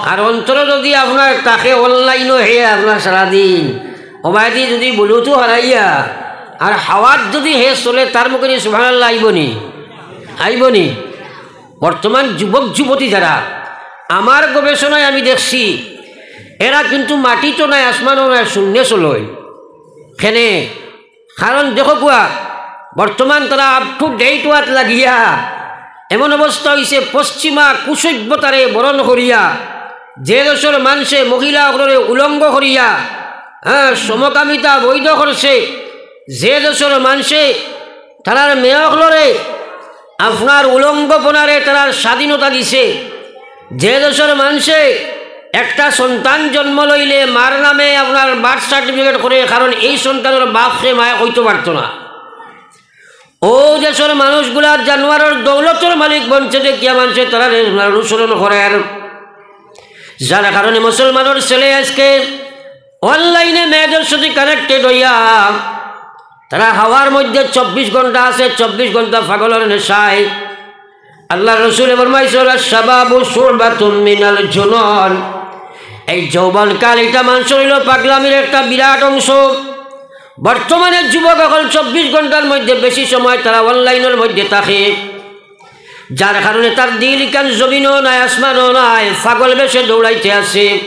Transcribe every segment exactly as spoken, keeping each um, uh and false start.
আর অন্তরো যুদি আপনার থাকে অনলাইনও হে আপনার সারাদিন, ওবায়দি যুদি বুলুতু হারাইয়া আর হাওয়াত যুদি হে চলে, তার মুখে নি সুবহানাল্লাহ আইবো নি? আইবো নি? বর্তমান যুবক যুবতী যারা, আমার গবেষণায় আমি দেখছি, এরা কিন্তু মাটিত নাই, আসমানও নাই, শূন্যে চলইন। কেনে? কারণ দেখো কুয়া, বর্তমান তারা up to date অওয়াত লাগিয়া এমন অবস্থা অইছে, পশ্চিমা কুসভ্যতারে বরণ করিয়া যে দেশর মানষে মহিলা অকলরে উলঙ্গ করিয়া, হ্যাঁ, সমকামিতা বৈধ করছে, যে দেশর মানষে তারার মেয়ে অকলরে আপনার উলঙ্গপনারে তারার স্বাধীনতা দিছে, যে দেশর মানষে একটা সন্তান জন্ম লইলে মার নামে আপনার বার্থ সার্টিফিকেট করে, কারণ এই সন্তানর বাপরে মায়ে কইতো পারতো না। ও দেশর মানুষগুলা জানোয়ারর দৌলতর মালিক বনছে দেখিয়া মানষে তারারে আপনার অনুসরণ করের। যার কারণে মুসলমানর ছেলে আজকে অনলাইনে মেয়েদের সাথে কানেক্টেড অইয়া তারা হাওয়ার মধ্যে চব্বিশ ঘন্টা আছে, চব্বিশ ঘন্টা পাগলর নেশায়। আল্লাহর রসুলে ফরমাইছইন, "আশ-শাবাবু শুবাতুম মিনাল জুনুন।" এই যৌবনকাল ইটা মানষর অইলো পাগলামির একটা বিরাট অংশ। বর্তমানে যুবক অকল চব্বিশ ঘন্টার মধ্যে বেশি সময় তারা অনলাইনর মধ্যে থাকে, যার কারণে তার দিল ইখান জমিনও নাই, আসমানও নাই, পাগল বেশে দৌড়াইতে আছে।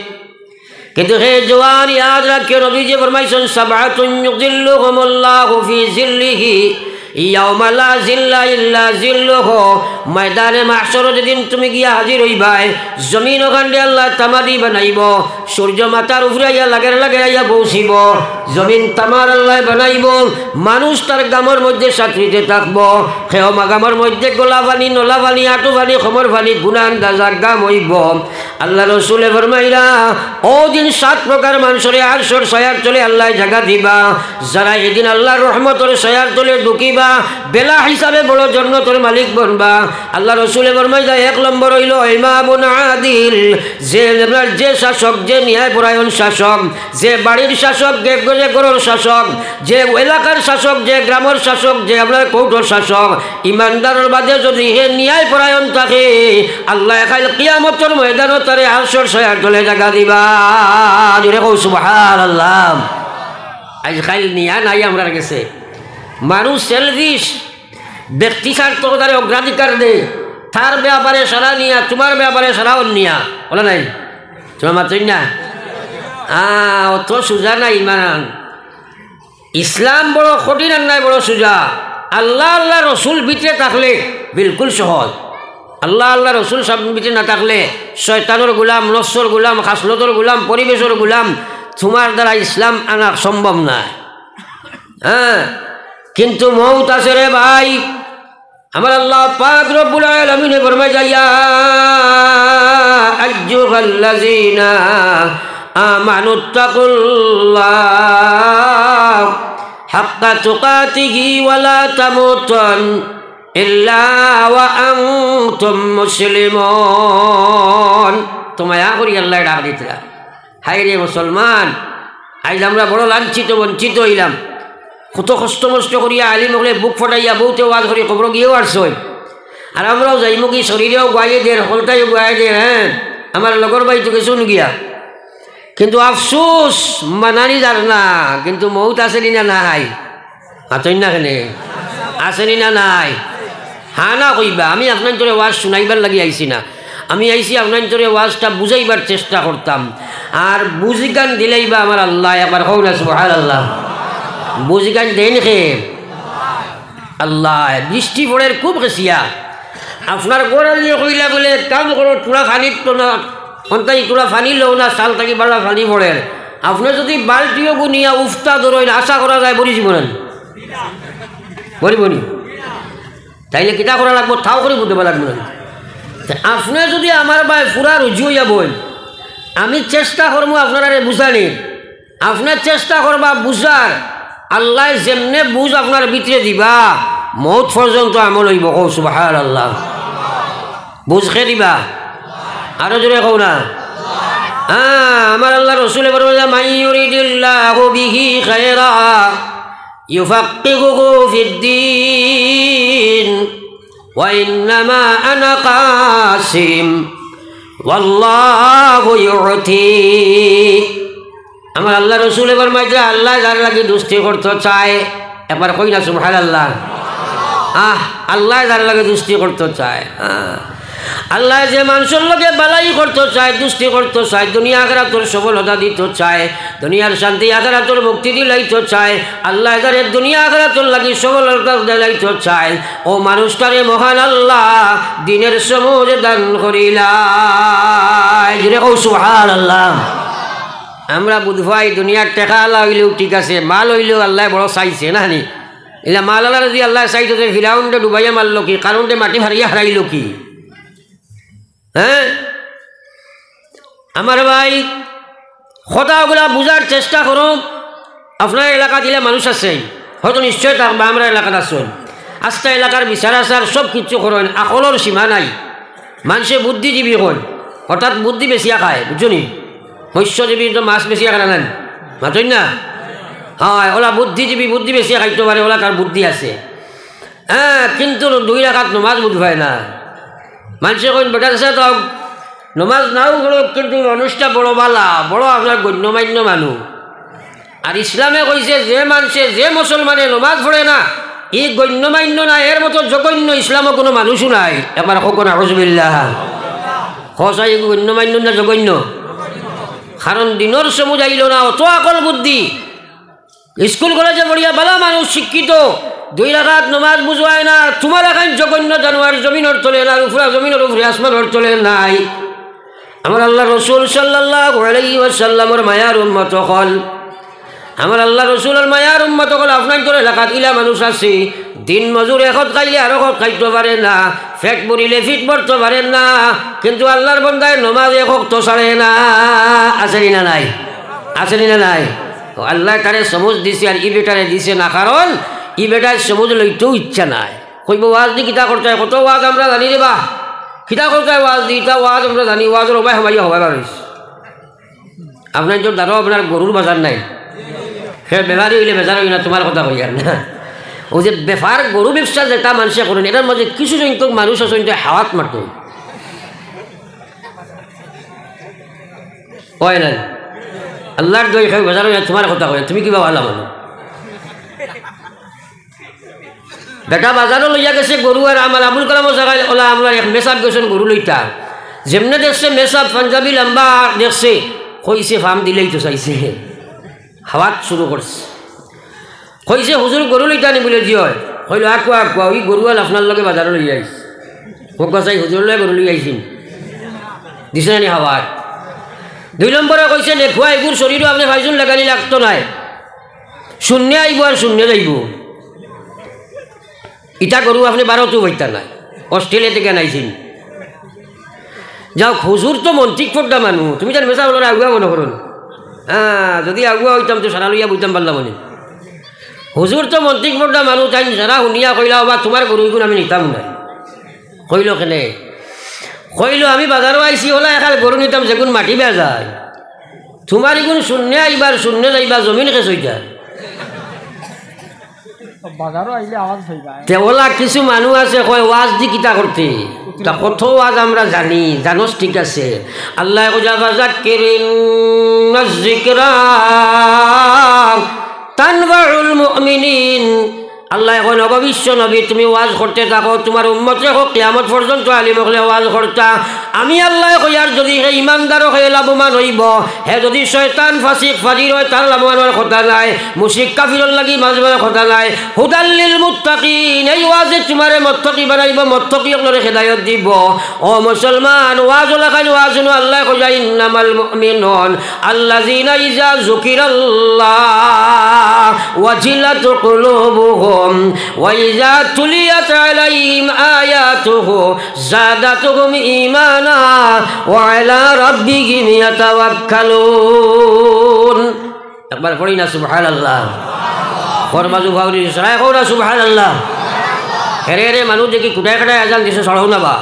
কিন্তু হে জওয়ান, ইয়াদ রাখিও, নবীজি ফরমাইছইন, "সাবআতুন ইউযিল্লুহুমুল্লাহু ফি জিল্লিহি ইয়াওমা লা জিল্লা ইল্লা জিল্লুহু।" ময়দানে মাহশরো যেদিন তুমি গিয়া হাজির অইবায়, জমিন অখানরে আল্লায় তামাদি বানাইবো, সূর্য মাথার উপরে আইয়া লাগের লাগের আইয়া পৌঁছিবো, জমিন তামার আল্লায় বানাইবো, মানুষ তার ঘামর মধ্যে সাঁতরিতে থাকবো, কেউ মা ঘামর মধ্যে গলা পানি, নলা পানি, আঁটু পানি, কোমর পানি, গুনা আন্দাজা ঘাম অইবো। আল্লাহর রসুলে ফরমাইলা, অউ দিন সাত প্রকার মানষরে আরশর ছায়ার তলে আল্লায় জাগা দিবা, যারা এদিন আল্লাহর রহমতর ছায়ার তলে ঢুকিবা, বেলা হিসাবে বড় জন্নতর মালিক বনবা। আল্লাহর রসুলে ফরমাইলা, এক নম্বর অইলো ইমামুন আদিল, যে আপনার যে শাসক, যে ন্যায়পরায়ণ শাসক, যে বাড়ির শাসক, যে ঘরে ঘরর শাসক, যে এলাকার শাসক, যে গ্রামর শাসক, যে আপনার কোর্টর শাসক, ইমানদারর বাদে যুদি হে ন্যায়পরায়ণ থাকে, আল্লায় কাইল কিয়ামতর ময়দানো তারে আরশর ছায়ার তলে জাগা দিবা। জোরে কও সুবহানাল্লাহ। আইজ কাইল ন্যায় নাই আমরার গেছে। মানুষ সেলফিশ, ব্যক্তি স্বার্থ তারে অগ্রাধিকার দে, তার ব্যাপারে সারা নিয়া, তুমার ব্যাপারে সারা অন্নিয়া। বলো নাই? তুমার মাতইন না? আ, অত সুজা না ইমান। ইসলাম বড় কঠিন আর নাই বড় সুজা। আল্লাহ, আল্লাহ রসুল ভিতরে থাকলে বিলকুল সহজ। আল্লাহ, আল্লাহ রসুল সাব ভিতরে না থাকলে শয়তানর গুলাম, নফসর গুলাম, খাসলতর গুলাম, পরিবেশর গুলাম, তুমার দ্বারা ইসলাম আনা সম্ভব নায়। হ্যাঁ, কিন্তু মউত আছে রে ভাই। আমার আল্লাহ পাক রব্বুল আলামিনে ফরমায়, "ইয়া আইয়ুহাল্লাযীনা আমানুত্তাকুল্লাহ হাক্কা তুকাতিহি ওয়া লা তামুতুন ইল্লা ওয়া আনতুম মুসলিমুন।" তো মায়া করি আল্লায় ডাক দিতরা। হায় রে মুসলমান, আইজ আমরা বড় লাঞ্ছিত বঞ্চিত অইলাম। কত কষ্ট মষ্ট করিয়া আলিম অকলে বুক ফাটাইয়া বউতে ওয়াজ করি কবরো গিয়াও আরছইন। আর আমরাও যাইমুগি, শরীরেও গুয়াইয়ে দের, হকলতায়ও গুয়াইয়ে দের, হ্যাঁ, আমার লগর ভাই তো গেছইন গিয়া। কিন্তু আফসোস, মানানি যার না, কিন্তু মউত আছে নি না নাই? মাতইন না কেনে? আছে নি না নাই? হ্যাঁ না কইবা, আমি আপনাইনতরে ওয়াজ শুনাইবার লাগি আইছি না, আমি আইছি আপনাইনতরে ওয়াজটা বুঝাইবার চেষ্টা করতাম। আর বুঝিখান দিলাইবা আমার আল্লায়, একবার কও না সুবহানাল্লাহ। বুঝিখান দেইন কে? আল্লায়। বৃষ্টি পড়ের খুব গেছিয়া, আপনার ঘরআলিয়ে কইলা বুলে, "এক কাম করো, থুড়া পানির তো না, অন্তাই থুড়া পানি লও না, চাল থাকি বালা পানি পড়ের।" আপনে যুদি বালতিও গুনিয়া উফতা ধরইন, আশা করা যায় ভরি যিবো না নি? ভরিবো নি? তাইলে কিতা করা লাগবো? তাও করি বুঝবা লাগবো না নি? তে আপনে যুদি আমার বায় পুরা রুজি অইয়া বইন, আমি চেষ্টা করমু আপনারারে বুঝানির। আপনে চেষ্টা করবা বুঝার, আল্লায় যেমনে বুঝ আপনার ভিতরে দিবা, মউত পর্যন্ত আমল অইবো। কও সুবহানাল্লাহ। বুঝ কে দিবা? আরো জোরে কও না। হ্যাঁ, আমার আল্লার রসুলে ফরমাইলা, "মান ইউরিদিল্লাহু বিহি খায়রা ইউফাক্কিহুহু ফিদ্দীন, ওয়া ইন্নামা আনা কাসিম, ওয়াল্লাহু ইউতি। আমার আল্লাহ রসুলে ফরমাইছে, আল্লায় যার লাগি দুস্তি করতো চায়, একবার কই না সুবহানাল্লাহ। আহ, আল্লায় যার লাগি দুস্তি করতো চায়। আহ। আল্লায় যে মানষর লগে বালাই করতো চায়, দুস্তি করতো চায়, দুনিয়া আখেরাতর সফলতা দিতো চায়, দুনিয়ার শান্তি আখেরাতর মুক্তি দিলাইতো চায়, আল্লায় যারে দুনিয়া আখেরাতর লাগি সফলতা দিলাইতো চায়, অউ মানুষটারে মহান আল্লায় দিনর সমুজ দান করিলায়। জোরে কও সুবহানাল্লাহ। আমরা বুঝ পাই দুনিয়ার টেকাআলা অইলেও ঠিক আছে, মাল অইলেও আল্লায় বড় চাইছে না নি? ইলা মালআলা যদি আল্লায় চাইতো তে ফিরাউনরে ডুবাইয়া মারলো কি, কারুনরে মাটি ফাড়িয়া হারাইলো কি? হ্যাঁ? আমার ভাই, কথা অগুলা বুঝার চেষ্টা করো। আপনার এলাকাত ইলা মানুষ আছে, হয়তো নিশ্চয় থাকবা, আমরা এলাকাত আছইন। আস্তা এলাকার বিচার আচার সব কিছু করইন, আকলর সীমা নাই। মানষে বুদ্ধিজীবী কইন, অর্থাৎ বুদ্ধি বেশিয়া খায়, বুঝছো নি? মৎস্যজীবী তো মাছ বেশিয়া খায় না, মাতইন না? হয়, অলা বুদ্ধিজীবী, বুদ্ধি বেশিয়া খাইতো পারে, অলা তার বুদ্ধি আছে। হ্যাঁ, কিন্তু দুই রাকাত নমাজ বুঝ পায় না। মানষে কইন, "বেটা, আছে তো নমাজ নাও পড়ো, কিন্তু মানুষটা বড় বালা, বড় আপনার গণ্যমান্য মানুষ।" আর ইসলামে কইছে, যে মানষে, যে মুসলমানে নমাজ পড়ে না, ই গণ্যমান্য না, এর মতো জঘন্য ইসলামো কুনু মানুষও নাই। একবার কউক্কা, নাউজুবিল্লাহ। কও চাই, ই গণ্যমান্য না জঘন্য? কারণ দিনর সমুজ আইলো না, অত আকল বুদ্ধি। স্কুল কলেজে পড়িয়া বালা মানুষ শিক্ষিত, দুই রাকাত নমাজ বুঝ পায় না, তুমার লাখান জঘন্য জানোয়ার জমিনর তলে না, উপরা জমিনর উপরে আসমানর তলে নাই। আমার আল্লার রসুল সাল্লাল্লাহু আলাইহি ওয়াসাল্লামর মায়ার উম্মত অকল, আমার আল্লার রসুলর মায়ার উম্মত অকল, আপনার তোর এলাকাত ইলা মানুষ আছে, দিন মজুর একত খাইলে আর একত খাইতো পারে না, পেট ভরিলে ফিট ভরতো পারে না, কিন্তু আল্লার বন্দায় নমাজ এক ওয়াক্ত ছাড়ে না। আছে নি না নাই? আছে নি না নাই? অউ আল্লায় তারে সমুজ দিছে আর ই বেটারে দিছে না, কারণ ই বেটায় সমুজ লইতেও ইচ্ছা নাই। কইবো, "ওয়াজ দি কিতা করতায়? কত ওয়াজ আমরা জানি রে বা। কিতা করতায় ওয়াজ দি? ইতা ওয়াজ আমরা জানি, ওয়াজর অবায় হামাইয়া হবায় বারইছে।" আপনার তো দাঁড়াও, আপনার গরুর বাজার নাই। হে বেপারি অইলে বেজার অইও না, তুমার কথা কইয়ার না। অউ যে বেপার, গরু ব্যবসা যেটা মানষে করইন, এটার মাঝে কিছু সংখ্যক মানুষ আছে, কিন্তু হাওয়াত মারতো। কয় না? আল্লার দোয়াই খাই, বাজারো যায়, তুমার কথা কয়, তুমি কিবা ভালা মানুষ। বেটা বাজারো লইয়া গেছে গরু, আর আমার আবুল কালামও জাগায়, অলা আমরার এক মেসাব গেছইন গরু লইতা। যেমনে দেখছে মেসাব পাঞ্জাবি লাম্বা দেখছে, কইছে ফাম দিলাইতো চাইছে। হাওয়াত শুরু করছে। কইছে, "হুজুর, গরু লইতা নি?" বুলে, "জি অয়।" কইলো, "আকুয়া, আকুয়া, ওই গরু আল আপনার লগে বাজারো লইয়া আইছি।" কউক্কা চাই, হুজুর লগে গরু লইয়া আইছি নি? দিছে না নি হাওয়াত? দুই নম্বরে কইছে, "নেখুয়া, এগুর শরীরও আপনে ফাইজুন লাগানি লাগতো নায়। শূন্যে আইবো আর শূন্যে যাইবো।" ইতা গরু আপনে বারোতেও পাইতা নায়, অস্ট্রেলিয়া থাকি আনাইছইন। যাউক, হুজুর তো মন্ত্রিক পড়া মানুষ, তুমি তান মেসাব অকলরে আগুয়া মনো করো না। হ্যাঁ, যদি আগুয়া অইতাম তো সারা লইয়া বইতাম পারলাম অনে। হুজুর তো মন্ত্রিক পড়া মানুষ, তাইন যারা হুনিয়া কইলা, "ওবা, তুমার গরু ইগুন আমি নিতাম না।" কইলো, "কেনে?" কইলো, "আমি বাজারো আইছি, অলা এখান গরু নিতাম, যেগুন মাটি বেয়া যায়। তুমার ইগুন শূন্যে আইবার, শূন্যে যাইবা, জমিন খেছ অইতা।" বাজারো আইলে আওয়াজ পাইবা। তে অলা কিছু মানুষ আছে কয়, "ওয়াজ দি কিতা করতে?" তা কত ওয়াজ আমরা জানি, জানোস ঠিক আছে। আল্লায় কইছে, "ফাযাক্কির ইন্নায যিকরা তানফাউল মুমিনিন।" আল্লায় কইন, "ওগো বিশ্ব নবী, তুমি ওয়াজ করতে থাকো, তুমার উম্মতে অকল কিয়ামত পর্যন্ত আলিম অকলে ওয়াজ করতা।" আমি আল্লায় কইয়ার, যদি হে ইমানদার অয়, হে লাভবান অইবো। হে যদি শয়তান, ফাসিক, ফাজির অয়, তার লাভবান অওয়ার কথা নায়। মুশরিক, কাফিরর লাগি লাভবান অওয়ার কথা নায়। হুদাল লিল মুত্তাকিন, এই ওয়াজে তুমারে মুত্তাকি বানাইবো, মুত্তাকি অকলরে হেদায়ত দিবো। ও মুসলমান, ওয়াজ অলাখান ওয়াজ হুনো, আল্লায় কইয়া, "ইন্নামাল মুমিনুন আল্লাযীনা ইযা যুকিরাল্লাহু ওয়াজিলাত কুলুবুহুম ওয়া ইযা তুলিয়াত আলাইহিম আয়াতুহু জাদাতহুম ঈমানা ওয়া আলা রাব্বিহিম ইয়াতাওয়াক্কালুন।" একবার পড়ি না সুবহানাল্লাহ। খর বাজু ফাউরি সরাই কও না সুবহানাল্লাহ। হেরে হেরে মানুষ দেখি কুটায় কাটায় আজান দিছে, সরাও না বা।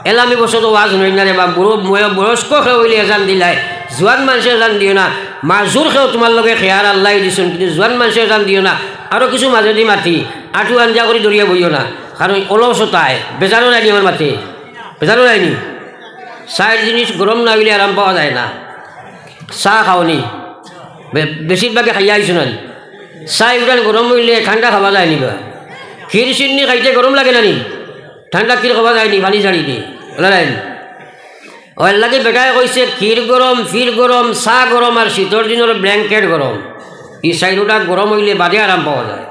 এলামি বসে তো ওয়াজ হুনইন না রে বা, বুড়ো ময়-, বয়স্ক কেউ অইলে আজান দিলায়, জুয়ান মানষে আজান দিও না। মাজুর কেউ তুমার লগে খেয়ার আল্লায় দিছইন, কিন্তু জুয়ান মানষে আজান দিও না। আরো কিছু মাজেদি মাতি, আটু আঞ্জা করি ধরিয়া বইও না, কারণ অলসতায় বেজারও যায়নি আমার মাতে, বেজারও যায়নি। চাইর জিনিস গরম না অইলে আরাম পাওয়া যায় না। চা খাওনি, বে-, বেশিরভাগে খাইয়া আইছো না নি? চা ইগুলান গরম অইলে ঠান্ডা খাওয়া যায়নি বা। ক্ষীর শিন্নি খাইতে গরম লাগে না নি? ঠান্ডা ক্ষীর খাওয়া যায়নি, পানি ছাড়ি দি। ওলা নাই নি? ওর লাগি বেটায় কইছে, ক্ষীর গরম, ফির গরম, চা গরম, আর শীতর দিনর blanket গরম। ই চাইরোটা গরম অইলে বাদে আরাম পাওয়া যায়।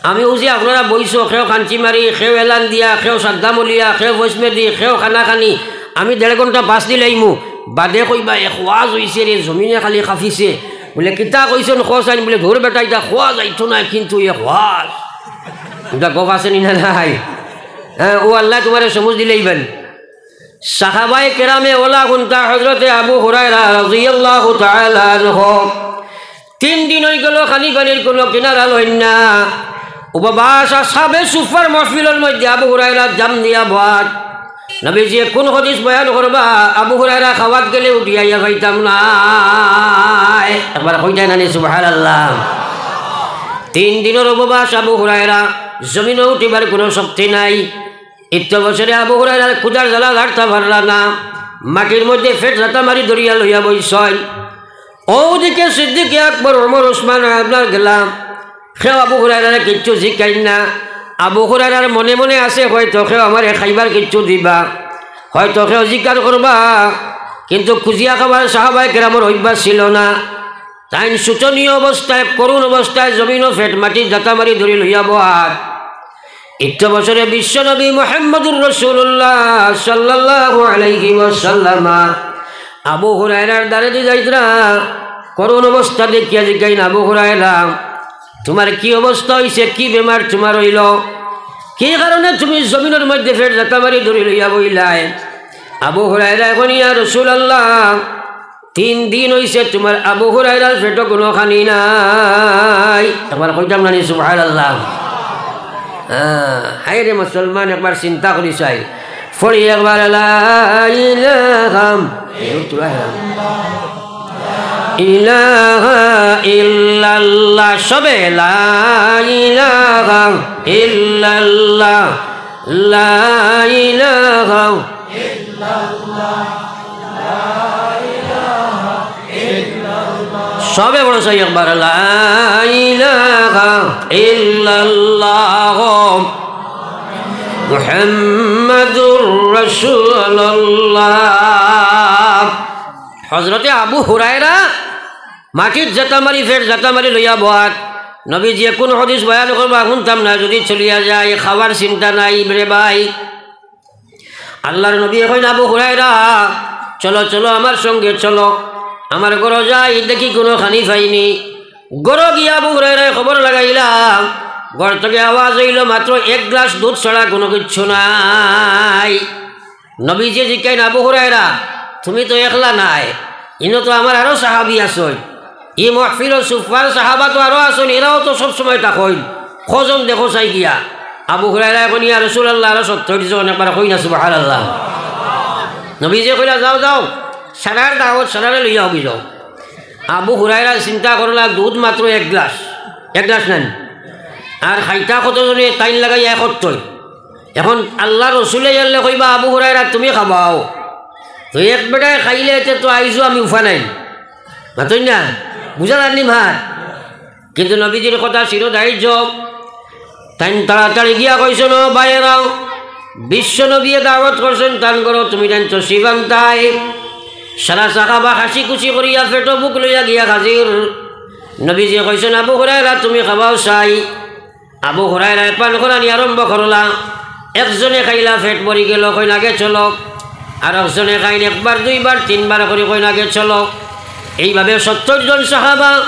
আমি অউ যে আপনারা বইছো, কেউ কাঞ্চি মারি, কেউ এলান দিয়া, কেউ সাদ্দাম অলিয়া, কেউ ফৈশমেদি, কেউ কানাকানি, আমি দেড় ঘন্টা বাস দিলাইমু, বাদে কইবা, "এক ওয়াজ অইছে রে, জমিনে খালি কাঁপিছে।" বুলে, "কিতা কইছইন কছাইন?" বুলে, "ধুর বেটা, ইতা কওয়া যাইতো না, কিন্তু এক ওয়াজ।" ইতা গফ আছে নি না নাই? হ্যাঁ, অউ আল্লায় তুমারে সমুজ দিলাইবা নি। সাহাবায়ে কেরামে ওলা হুনতা হযরতে আবু হুরায়রা রাদিয়াল্লাহু তাআলা আনহু তিন দিন অইগেলো খানি পানির কুনু কিনারা লইন না। উপবাস আসহাবে সুফফার মাহফিলর মধ্যে আবু হুরায়রা জাম দিয়া বওয়াত। নবীজিয়ে কুন হাদিস বয়ান করবা, আবু হুরায়রা খাওয়াত গেলে উঠি আইয়া পাইতাম নায়। একবার কইতায় না নি সুবহানাল্লাহ। তিন দিনর উপবাস আবু হুরায়রা, জমিনো উঠিবার কুনু শক্তি নাই। ইত্য বছরে আবু হুরায়রার ক্ষুধার জ্বালা লাড়তা পারলা না, মাটির মধ্যে ফেট জাতা মারি ধরিয়া লইয়া বইছইন। অউদিকে সিদ্দিকে আকবর, ওমর, উসমান আপনার গেলাম, কেউ আবু হুরায়রারে কিচ্ছু জিকাইন না। আবু হুরায়রার মনে মনে আছে, হয়তো কেউ আমারে খাইবার কিচ্ছু দিবা, হয়তো কেউ জিকার করবা, কিন্তু খুজিয়া খাবার সাহাবায়ে কেরামর অভ্যাস ছিল না। তাইন শোচনীয় অবস্থায়, করুণ অবস্থায় জমিনো ফেট মাটিত জাতা মারি ধরি লইয়া বওয়াত। ইত্য বছরে বিশ্বনবী মুহাম্মদুর রাসূলুল্লাহ সাল্লাল্লাহু আলাইহি ওয়াসাল্লাম আবু হুরায়রার দ্বারেদি যাইতরা, করুণ অবস্থা দেখিয়া জিকাইন, "আবু হুরায়রা, তুমার কি অবস্থা অইছে? কি বেমার তুমার অইলো? কি কারণে তুমি জমিনর মধ্যে ফেট জাতা মারি ধরি লইয়া বইলায়?" আবু হুরায়রায় কইন, "ইয়া রাসূলুল্লাহ, তিন দিন অইছে তুমার আবু হুরায়রার ফেটো কুনু খানি নাই।" একবার কইতাম না নি সুবহানাল্লাহ? হ্যাঁ, হায় রে মুসলমান, একবার চিন্তা করি চাই। পড়ি একবার লা ইলাহা ইল্লাল্লাহ। ইলাহা ইল্লাল্লাহ, সবে লা ইলাহা ইল্লাল্লাহ, লা ইলাহা। সবে বড় চাই একবার, লা ইলাহা ইল্লাল্লাহ মুহাম্মাদুর রাসূলুল্লাহ। হযরতে আবু হুরায়রা মাটিত জাতা মারি, ফেট জাতা মারি লইয়া বওয়াত। নবীজিয়ে কুন হাদিস বয়ান করবা হুনতাম না, যদি চলিয়া যাই, খাওয়ার চিন্তা নাই রে ভাই। আল্লাহর নবীয়ে কইন, "আবু হুরায়রা, চলো, চলো, আমার সঙ্গে চলো, আমার ঘরো যাই, দেখি কুনু খানি পাইনি।" ঘরো গিয়া আবু হুরায়রায় খবর লাগাইলা, ঘর থাকি আওয়াজ অইলো, মাত্র এক গ্লাস দুধ ছাড়া কুনু কিচ্ছু নাই। নবীজিয়ে জিকাইন, "আবু হুরায়রা, তুমি তো একলা নায়, ইনো তো আমার আরো সাহাবী আছইন। ই মাহফিলো সুফফার সাহাবা তো আরো আছইন, এরাও তো সব সময় থাকইন। কয়জন দেখো চাই গিয়া।" আবু হুরায়রায় কইন, "ইয়া রাসূলুল্লাহ, আরো সত্তইর জন।" একবার কইন না সুবহানাল্লাহ। নবীজিয়ে কইলা, "যাও, যাও, সারার দাওয়াত, সারারে লইয়া অগি যাও।" আবু হুরায়রা চিন্তা করলা, দুধ মাত্র এক গ্লাস, এক গ্লাস নানি, আর খাইতা কতজনে, তাইন লাগাইয়া একত্তই। এখন আল্লাহর রসুলে ইয়ারলে কইবা, "আবু হুরায়রা, তুমি খাবাও।" তো এক বেটায় খাইলে এতে তো আইজও আমি উফা নাই। মাতইন না? বুঝা যারনি মাত? কিন্তু নবীজির কথা চিরদায়িত্ব। তাইন তাড়াতাড়ি গিয়া কইছইন, "ও ভাইয়েরা, বিশ্ব নবীয়ে দাওয়াত করছইন, তান ঘরো তুমি তাইন তশরিফ আনতায়।" সারা সাহাবা হাসি খুশি করিয়া ফেটো ভুক লইয়া গিয়া হাজির। নবীজিয়ে কইছইন, "আবু হুরায়রা, তুমি খাবাও চাই।" আবু হুরায়রায় পান করানি আরম্ভ করলা। একজনে খাইলা, ফেট ভরি গেলো, কইন, "আগে চলো।" আর একজনে খাইন, একবার, দুইবার, তিনবার করি কইন, "আগে চলো।" এইভাবে সত্তইর জন সাহাবা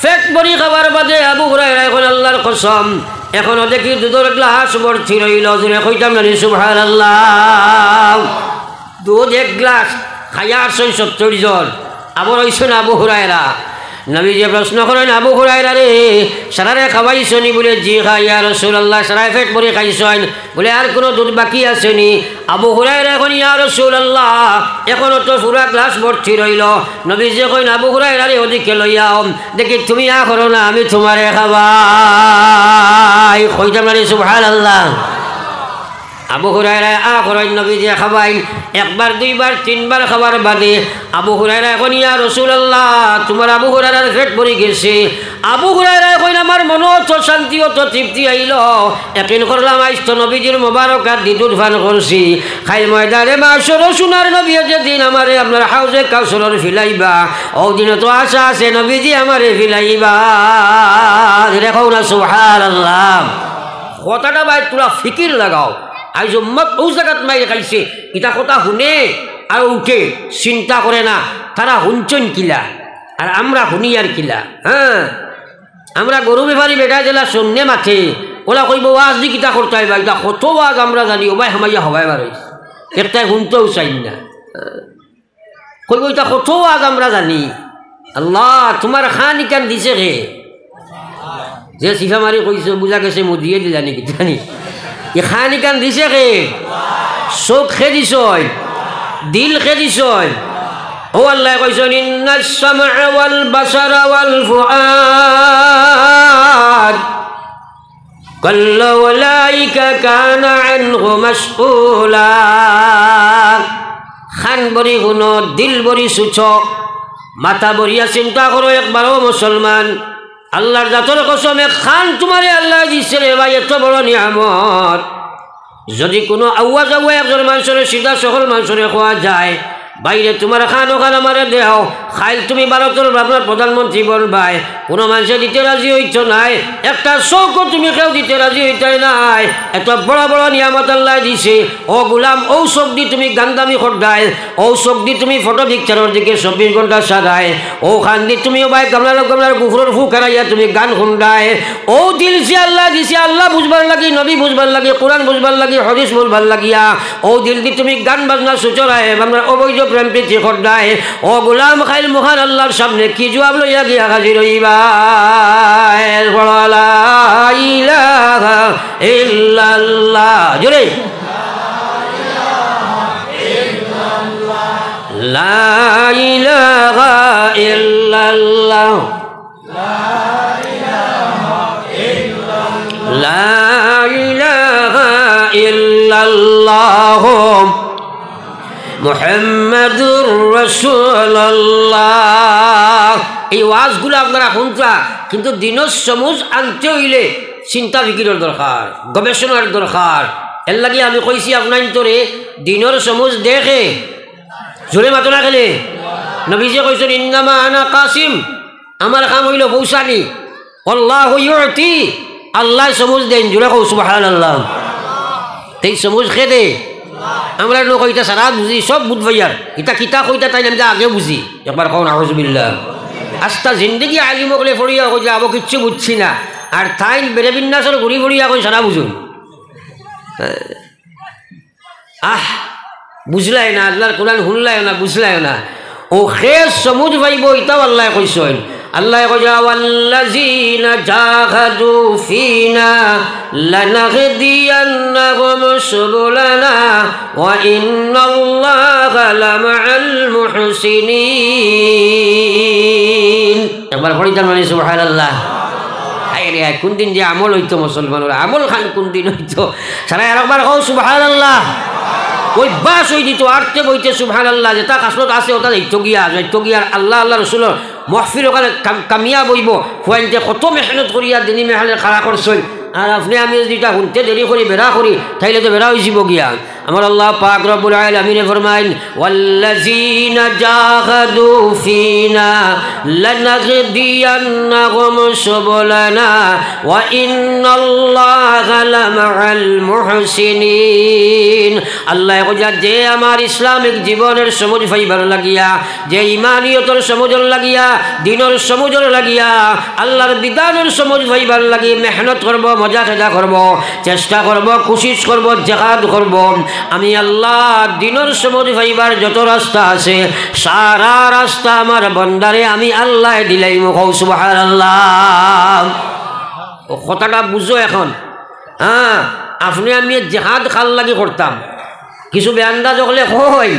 ফেট ভরি খাবার বাদে আবু হুরায়রায় কইন, "আল্লাহর কসম, এখনো দেখি দুধর গ্লাস ভর্তি রইলো।" জোরে কইতাম না নি সুবহানাল্লাহ? দুধ এক গ্লাস খাইয়া আরছইন সত্তইর জন, আবার অইছইন আবু হুরায়রা। নবীজিয়ে প্রশ্ন করইন, "আবু হুরায়রা রে, সারারে খাবাইছো নি?" বুলে, "জি খাই, ইয়া রাসূলুল্লাহ, সারায় ফেট ভরি খাইছইন।" বুলে, "আর কুনু দুধ বাকি আছে নি?" আবু হুরায়রায় কইন, "ইয়া রাসূলুল্লাহ, এখনো তো পুরা গ্লাস ভর্তি রইলো।" নবীজিয়ে কইন, "আবু হুরায়রা রে, ওদিকে লইয়া আও, দেখি তুমি আ করো না, আমি তুমারে খাবাই।" কইতাম না নি সুবহানাল্লাহ? আবু হুরায়রায় আ করইন, নবীজিয়ে খাবাইন, একবার, দুইবার, তিনবার খাবার বাদে আবু হুরায়রায় কইন, "ইয়া রাসূলুল্লাহ, তুমার আবু হুরায়রার পেট ভরি গেছে।" আবু হুরায়রায় কইন, "আমার মনো অত শান্তি, অত তৃপ্তি আইলো, একিন করলাম আইজ তো নবীজির মোবারক আতদি দুধ পান করছি। কাইল ময়দানে মাশরো সোনার নবীয়ে যেদিন আমারে আপনার হাউজে কাউসারো ফিলাইবা, অউ দিনো তো আশা আছে নবীজি আমারে ফিলাইবা।" জোরে কও না সুবহানাল্লাহ। কথাটা ভাই থুড়া ফিকির লাগাও। আইজ উম্মত অউ জাগাত মাইর খাইছে, ইতা কথা হুনে আর উঠে, চিন্তা করে না, তারা হুনছইন কিলা, আর আমরা হুনিয়ার কিলা। হ্যাঁ, আমরা গরু বেপারি বেটায় যেলা শুনলে মাতে, অলা কইবো, "ওয়াজদি কিতা করতায় বা, ইতা কত ওয়াজ আমরা জানি, অবায় হামাইয়া হবায় বার অইছে।" একটায় হুনতেও চাইন না। কইবো, "ইতা কত ওয়াজ আমরা জানি।" আল্লাহ, তুমার কান ইখান দিছে কে? যে চিফা মারি কইছো, বুঝা গেছে মুদিয়ে দিলানি কিতানি। ই কান ইখান দিছে কে? চউখ কে দিছইন? দিল কে দিছইন? অউ আল্লায় কইছইন, "ইন্নাস সামআ ওয়াল বাসারা ওয়াল ফুআদ কুল্লু উলাইকা কানা আনহু মাসউলা।" কান ভরি হুনো, দিল ভরি সুচো, মাথা ভরিয়া চিন্তা করো একবারও মুসলমান। আল্লার জাতর কসম, এক কান তুমারে আল্লায় দিছে রে ভাই, এত বড় নিয়ামত। যুদি কুনু আউয়া যাউয়া একজন মানষরে, সিধা সরল মানষরে কওয়া যায়, "ভাইরে, তুমার কান অখান আমারে দেও, কাইল তুমি ভারতর আপনার প্রধানমন্ত্রী বনবায়।" কুনু মানষে দিতে রাজি অইতো নায়, একটা চউখও তুমি কেউ দিতে রাজি অইতায় নায়। এত বড় বড় নিয়ামত আল্লায় দিছে, ও গুলাম, অউ চউখদি তুমি গান্দামি কররায়, অউ চউখদি তুমি ফটো পিকচারর দিকে চব্বিশ ঘন্টা চারায়, অউ কানদি তুমি অবায় গামলার গামলার গুফরর ফু কারাইয়া তুমি গান হুনরায়, অউ দিল যে আল্লায় দিছে, আল্লা বুঝবার লাগি, নবী বুঝবার লাগি, কুরআন বুঝবার লাগি, হাদিস বুঝবার লাগিয়া, অউ দিলদি তুমি গান বাজনা সুচরায়, আমরা অবৈধ প্রেম প্রীতি কররায়, ও গুলাম, কাইল মহান আল্লার সামনে কি জুয়াব লইয়া গিয়া হাজির অইবায়? পড়ো লা ইলাহা ইল্লাল্লাহ। জোরে। লা ইলাহা ইল্লাল্লাহ। লা ইলাহা ইল্লাল্লাহ মুহাম্মাদুর রাসূলুল্লাহ। এই ওয়াজগুলা আপনারা হুনতা, কিন্তু দিনর সমুজ আনতে অইলে চিন্তা ফিকিরর দরকার, গবেষণার দরকার। এরলাগি আমি কইছি আপনাইন্তরে, দিনর সমুজ দেয় কে? জোরে মাতো না কেনে? নবীজিয়ে কইছইন, "ইন্নামা আনা কাসিম", আমার কাম অইলো পৌঁছানি। "আল্লাহু ইউতি", আল্লায় সমুজ দেইন। জোরে কও সুবহানাল্লাহ। তে ই সমুজ কে দেয়? আমরা নু কই ইতা সারা বুঝি, সব বুঝ পাইয়ার। ইতা কিতা কইতা তাইন আমি আগে বুঝি। একবার কও নাউজুবিল্লাহ। আস্তা জিন্দেগি আলিম অকলে পড়িয়া কইতা, "আবো কিচ্ছু বুঝছি না।" আর তাইন বেড়ে বিন্যাসর ঘুরি পড়িয়া কইন সারা বুঝইন। আহ, বুঝলায় না, আল্লার কুরআন হুনলায় না, বুঝলায় না। অউ কে সমুজ পাইবো, ইতাও আল্লায় কইছইন। আল্লায় কইছইন, "ওয়াল্লাযীনা জাহাদু ফীনা লানাহদিয়ান্নাহুম সুবুলানা ওয়া ইন্নাল্লাহা লামাআল মুহসিনিন।" একবার পড়ি তার মানে সুবহানাল্লাহ। হায় রে হায়, কুনদিন যে আমল অইতো মুসলমানর, আমল খান কুনদিন অইতো? সারায় আরেকবার কও সুবহানাল্লাহ। অভ্যাস অইযিতো, আটতে বইতে সুবহানাল্লাহ, যেটা খাসলত আছে ওটা যাইতো গিয়া, যাইতো গিয়া, আর আল্লা, আল্লার রসুলর মহফিল ওখানে কাম-, কামিয়াব অইবো। ফুয়াইন্তে কত মেহনত করিয়া দিনি মেহলে খাড়া করছইন, আর আপনে আমি যদি ইটা হুনতে দেরি করি, বেড়া করি, তাইলে তো বেড়া অইযিবো গিয়া। আমার আল্লা পাক রব্বুল আলামিনে ফরমাইন, "ওয়াল্লাযীনা জাহাদু ফীনা লানাহদিয়ান্নাহুম সুবুলানা ওয়া ইন্নাল্লাহা লামাআল মুহসিনিন।" আল্লায় কইরা, যে আমার ইসলামিক জীবনর সমুজ পাইবার লাগিয়া, যে ইমানিয়তর সমুজর লাগিয়া, দিনর সমুজর লাগিয়া, আল্লার বিধানর সমুজ পাইবার লাগি মেহনত করবো, মজা খেজা করবো, চেষ্টা করবো, কুশিশ করবো, জেহাদ করবো। আমি আল্লা দিনর সমুজ পাইবার যত রাস্তা আছে, সারা রাস্তা আমার বন্দারে আমি আল্লায় দিলাইমু। কও সুবহানাল্লাহ। অউ কথাটা বুঝো এখন। হ্যাঁ, আপনে আমি জেহাদ কার লাগি করতাম? কিছু বেআন্দাজ অকলে কয়,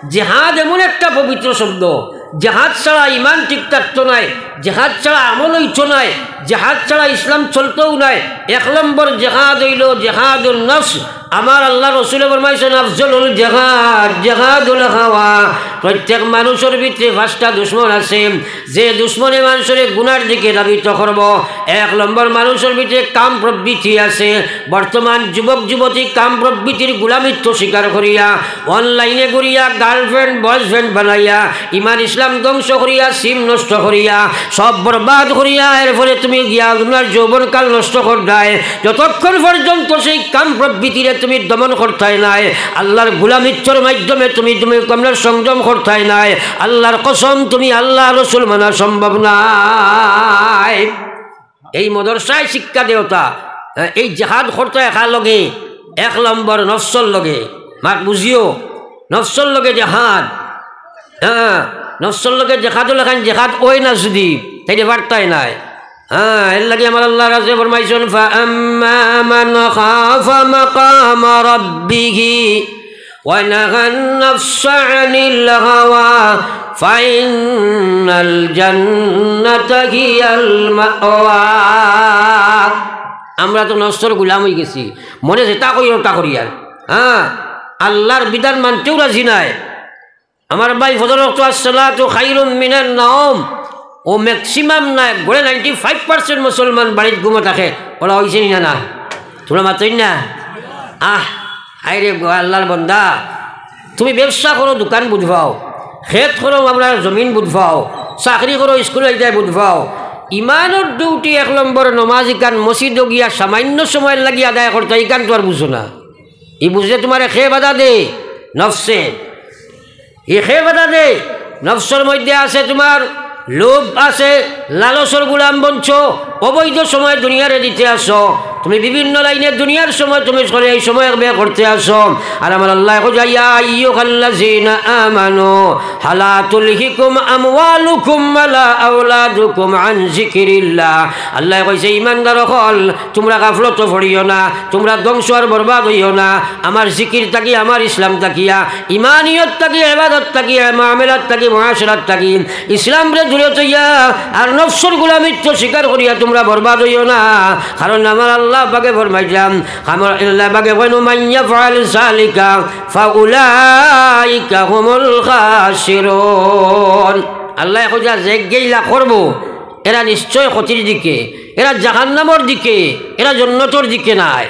জেহাদ এমন একটা পবিত্র শব্দ, জেহাদ ছাড়া ইমান ঠিক থাকতো নায়। জেহাদ ছাড়া আমল অইতো নায়, জেহাদ ছাড়া ইসলাম চলতোউ নায়। এক নম্বর জেহাদ অইলো জেহাদুন নফস। আমার আল্লার রসুলে ফরমাইছইন, "আফজলুল জেহাদ জেহাদুল হাওয়া।" প্রত্যেক মানুষর ভিতরে পাঁচটা দুশমন আছে। যে দুশমনে মানুষরে গুনার দিকে ধাবিত করবো, এক নম্বর মানুষর ভিতরে কাম প্রবৃত্তি আছে। বর্তমান যুবক যুবতী কাম প্রবৃত্তির গুলামিত্ব স্বীকার করিয়া, অনলাইনে ঘুরিয়া, গার্লফ্রেন্ড বয়ফ্রেন্ড বানাইয়া, ইমান ইসলাম ধ্বংস করিয়া, সিম নষ্ট করিয়া, সব বরবাদ করিয়া, এরপরে তুমি গিয়া তুমার যৌবনকাল নষ্ট কররায়। যতক্ষণ পর্যন্ত সেই কাম প্রবৃত্তিরে তুমি দমন করতায় নায়, আল্লার গুলামিত্বর মাধ্যমে তুমি, তুমি তুমার সংযম করতায় নায়, আল্লার কসম, তুমি আল্লার রসুল মানা সম্ভব নায়। এই মাদ্রাসায় শিক্ষা দেওতা, এই জেহাদ করতা একার লগে, এক নম্বর নফসর লগে, মাত বুঝিও, নফসর লগে জেহাদ। হ্যাঁ, নফসর লগে জেহাদ অইলে খান জেহাদ অয় না যুদি, তাইলে পারতায় নায়। হ্যাঁ, এরলাগি আমার আল্লার রাসুলে ফরমাইছইন, "ফাআম্মা মান খাফা মাকামা রাব্বিহি ওয়া নাহান নাফসা আনিল হাওয়া ফাইন্নাল জান্নাতা হিয়াল মাওয়া।" আমরা তো নফসর গুলাম অইগেছি, মনে যেটা কই ওটা করি আর। হ্যাঁ, আল্লার বিধান মানতেও রাজি নায়। আমার ভাই, ফজর ওয়াক্ত আসসালাতু খাইরুম মিনান নাওম। ও ম্যাক্সিমাম নায়, গড়ে নাইনটি ফাইভ পার্সেন্ট মুসলমান বাড়িত ঘুমো থাকে। ওলা অইছে নি না? না, তুমরা মাতইন না। আহ, হায়রে গো আল্লার বন্দা, তুমি ব্যবসা করো, দোকান বুঝবাও, খেত করো, আমরার জমিন বুঝবাও, চাকরি করো, স্কুলো যাইতায় বুঝবাও। ইমানর ডিউটি এক নম্বর নমাজ ইখান মসজিদো গিয়া সামান্য সময়র লাগি আদায় করতা, ইখান তো আর বুঝো না। ই বুঝে তুমারে কে বাধা দে? নফসে। ই কে বাধা দে? নফসর মধ্যে আছে তুমার লোভ আছে, লালচর গুলাম বনছো, অবৈধ সময় দুনিয়ারে দিতে আছো, তুমি বিভিন্ন লাইনে দুনিয়ার সময় তুমি চলে এই সময় ব্যয় করতে আছো। আর আমার আল্লায় কইরা, "ইয়া আইয়ুহাল্লাযীনা আমানু লা তুলহিকুম আমওয়ালুকুম ওয়ালা আওলাদুকুম আন যিকিরিল্লাহ।" আল্লায় কইছে, "ইমানদার অকল, তুমরা গাফলতো পড়িও না, তুমরা ধ্বংস আর বরবাদ অইও না। আমার জিকির থাকি, আমার ইসলাম থাকিয়া, ইমানিয়ত থাকি, ইবাদত থাকি, মামলাত থাকি, মুআশারাত থাকি ইসলামরে দূরে থইয়া আর নফসর গুলামিত্ব স্বীকার করিয়া তুমরা বরবাদ অইও না।" কারণ আমার আল্লাহ পাকে ফরমাইছইন, আমার আল্লাহ পাকে কইন, "মান ইয়াফআল যালিকা ফাউলাইকা হুমুল খাসিরুন।" আল্লায় কইরা, "যেগেইলা করবো, এরা নিশ্চয় ক্ষতির দিকে, এরা জাহান্নামর দিকে, এরা জন্নতর দিকে নায়।"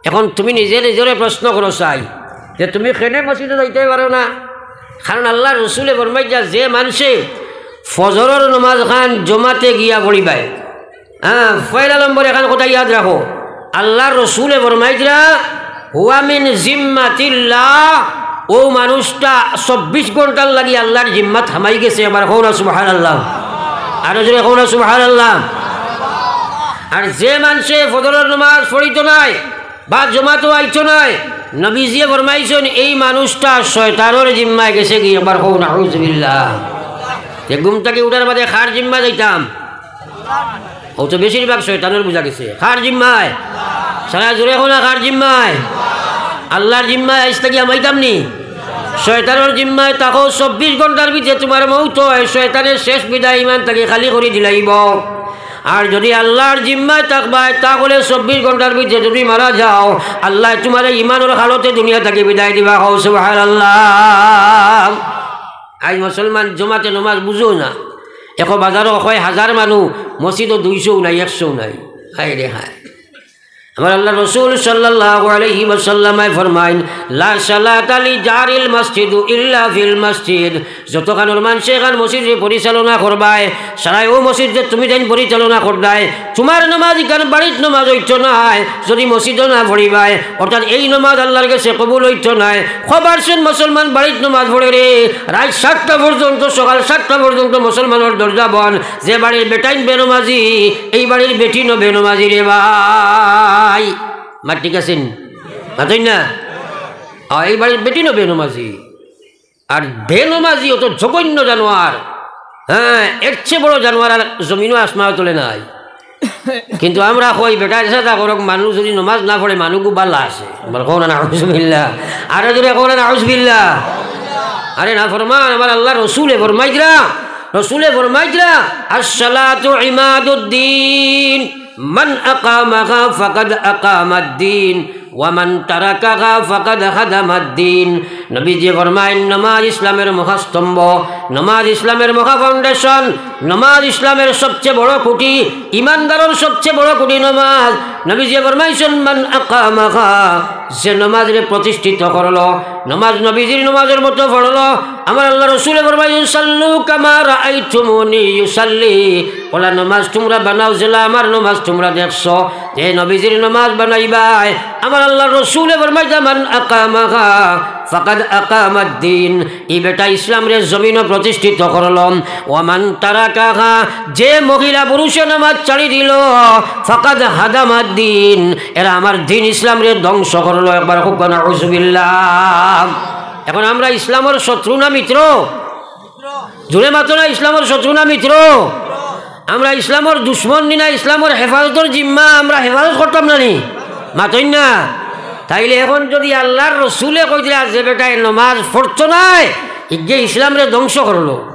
এখন তুমি নিজে নিজরে প্রশ্ন করো চাই যে তুমি কেনে মসজিদো যাইতায় পারো না? কারণ আল্লার রসুলে ফরমাইছইন, যে মানষে ফজরর নমাজ খান জমাতে গিয়া পড়িবায়, হ্যাঁ, পয়লা নম্বর এখান কথা ইয়াদ রাখো, আল্লার রসুলে ফরমাইছইন, "হুয়া মিন জিম্মাতিল্লাহ", অউ মানুষটা চব্বিশ ঘন্টার লাগি আল্লার জিম্মাত হামাই গেছে। আবার কও না সুবহানাল্লাহ, আরো জোরে কও না সুবহানাল্লাহ। আর যে মানষে ফজরর নমাজ পড়িতো নায় বা জমাতো আইতো নায়, নবীজিয়ে ফরমাইছইন, এই মানুষটা শয়তানর জিম্মায় গেছেগি। আবার কও নাউজুবিল্লাহ। যে ঘুম থাকি উঠার বাদে কার জিম্মায় যাইতাম? অউ তো বেশিরভাগ শয়তানর বুঝা গেছে। কার জিম্মায়? সারা জোরে কও না, কার জিম্মায়? আল্লার জিম্মায় আইজ থাকি হামাইতাম নি? শয়তানর জিম্মায় থাকো, চব্বিশ ঘন্টার ভিতরে তুমার মউত অয়, শয়তানে শেষ বিদায় ইমান থাকি খালি করি দিলাইবো। আর যুদি আল্লার জিম্মায় থাকবায়, তাহলে চব্বিশ ঘন্টার ভিতরে যুদি মারা যাও, আল্লায় তুমারে ইমানর হালতে দুনিয়া থাকি বিদায় দিবা। কও সুবহানাল্লাহ। আইজ মুসলমান জমাতে নমাজ বুঝো না, একো বাজারো কয় হাজার মানুষ, মসজিদো দুইশো নাই, একশো নাই। হায় রে হায়। আমার আল্লার রসুল সাল্লাল্লাহু আলাইহি ওয়াসাল্লামে ফরমাইন, "লা সালাতা লি জারিল মসজিদু ইল্লা ফিল মসজিদ।" যতখানর মানষে এখান মসজিদরে পরিচালনা করবায়, সারায় অউ মসজিদরে তুমি যেইন পরিচালনা কররায়, তুমার নমাজ ইখান বাড়িত নমাজ অইতো নায়, যুদি মসজিদো না পড়িবায়, অর্থাৎ এই নমাজ আল্লার গেছে কবুল অইতো নায়। কয় পার্সেন্ট মুসলমান বাড়িত নমাজ পড়ে রে? রাইত সাতটা পর্যন্ত, সকাল সাতটা পর্যন্ত মুসলমানর দরজা বন্ধ। যে বাড়ির বেটাইন বেনমাজি, এই বাড়ির বেটিনও বেনমাজি রে ভাই। মাত ঠিক আছে নি? মাতইন না? আ, এই বাড়ির বেটিনও বেনমাজি। আর বেনমাজি অত জঘন্য জানোয়ার, হ্যাঁ, এর চেয়ে বড় জানোয়ার আর জমিনো আসমানো তলে নাই। কিন্তু আমরা কই, বেটা যেতা করউক, মানুষ যুদি নমাজ না পড়ে, মানুষগু ভালা আছে। আবার কও না নাউজুবিল্লাহ। আরো জোরে কও না নাউজুবিল্লাহ। আরে নাফরমান, আমার আল্লার রসুলে ফরমাইরা, রসুলে ফরমাইতরা, "আসসালাতু ইমাদুদ্দিন, মান আকামাহা ফাকাদ আকামাদ্দিন, ওয়া মান তারাকাহা ফাকাদ হাদামাদ্দিন।" নবীজি ফরমাইন, "নমাজ ইসলামের মহাস্তম্ভ, নমাজ ইসলামের মহা ফাউন্ডেশন, নমাজ ইসলামের সবচেয়ে বড় খুঁটি, ইমানদারর সবচেয়ে বড় খুঁটি নমাজ।" নবীজি ফরমাইছইন, "মান আকামাহা", যে নমাজরে প্রতিষ্ঠিত করলো, নমাজ নবীজির নমাজর মতো পড়লো, আমার আল্লাহ রসুলে ফরমাইছইন, "সাল্লু কামা রাআইতুমুনি উসাল্লি।" অলা নমাজ তুমরা বানাও, যেলা আমার নমাজ তুমরা দেখছো। যে নবীজির নমাজ বানাইবায়, আমার আল্লাহ রসুলে ফরমাইতা, "মান আকামাহা ফাকাদ আকামাদ্দিন।" ই বেটা ইসলামরে জমিনো প্রতিষ্ঠিত করলো। "ওয়া মান তারাকাহা", যে মহিলা পুরুষে নমাজ ছাড়ি দিলো, "ফাকাদ হাদামাদ্দিন", এরা আমার দিন ইসলামরে ধ্বংস করলো। একবার কউক্কা নাউজুবিল্লাহ। এখন আমরা ইসলামর শত্রু না মিত্র? জোরে মাতো না, ইসলামর শত্রু না মিত্র? আমরা ইসলামর দুশমন নি না, ইসলামর হেফাজতর জিম্মা আমরা হেফাজত করতাম না নি? মাতইন না। তাইলে এখন যদি আল্লাহর রসুলে কইতরা, "যে বেটায় নমাজ পড়তো নায়, ইগে ইসলামরে ধ্বংস করলো।"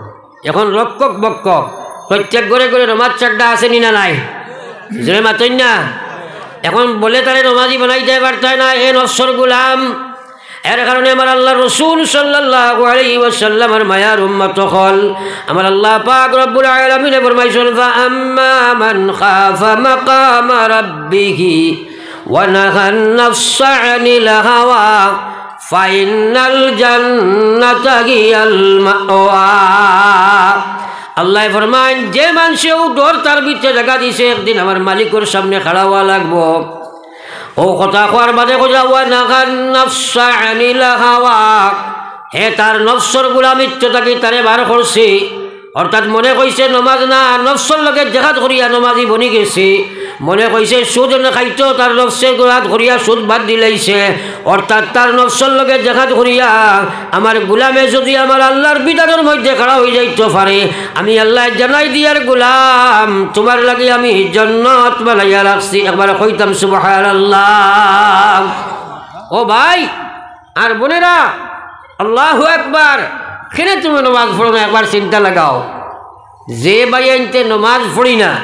এখন রক্ষক বক্ষক প্রত্যেক ঘরে ঘরে নমাজ চাড্ডা আছে নি না নাই? জোরে মাতইন না। এখন বলে তারে নমাজি বানাইতায় পারতায় না, এ নফসর গুলাম। এর কারণে আমার আল্লাহর রসুল সাল্লাল্লাহু আলাইহি ওয়াসাল্লামর মায়ার উম্মত অকল, আমার আল্লাহ পাক রব্বুল আলামিনে ফরমাইছইন, "ফাআম্মা মান খাফা মাকামা রাব্বিহি ওয়া নাহান নাফসা আনিল হাওয়া ফাইন্নাল জান্নাতা হিয়াল মাওয়া।" আল্লায় ফরমাইন, যে মানষে অউ ডর তার ভিতরে জাগা দিছে, একদিন আমার মালিকর সামনে খাড়া অওয়া লাগবো। অউ কথা কওয়ার বাদে কইলা, "ওয়া নাহান নাফসা আনিল হাওয়া।" হে তার নফসর গুলামিত্ব থাকি তারে বার করছি। অর্থাৎ মনে কইছে নমাজ না, নফসর লগে জেহাদ করিয়া নমাজি বনি গেছে। মনে কইছে সুদ না খাইতো, তার নফসর জেহাদ করিয়া সুদ বাদ দিলাইছে। অর্থাৎ তার নফসর লগে জেহাদ করিয়া আমার গুলামে যদি আমার আল্লাহর বিধানর মধ্যে খাড়া অইযাইতো পারে, আমি আল্লায় জানাই দিয়ার, গুলাম, তুমার লাগি আমি জান্নাত বানাইয়া রাখছি। একবার কইতাম সুবহানাল্লাহ। ও ভাই আর বোনেরা, আল্লাহু আকবার। কেনে তুমি নমাজ পড়ো না, একবার চিন্তা লাগাও। যে ভাইয়াইন্তে নমাজ পড়ি না,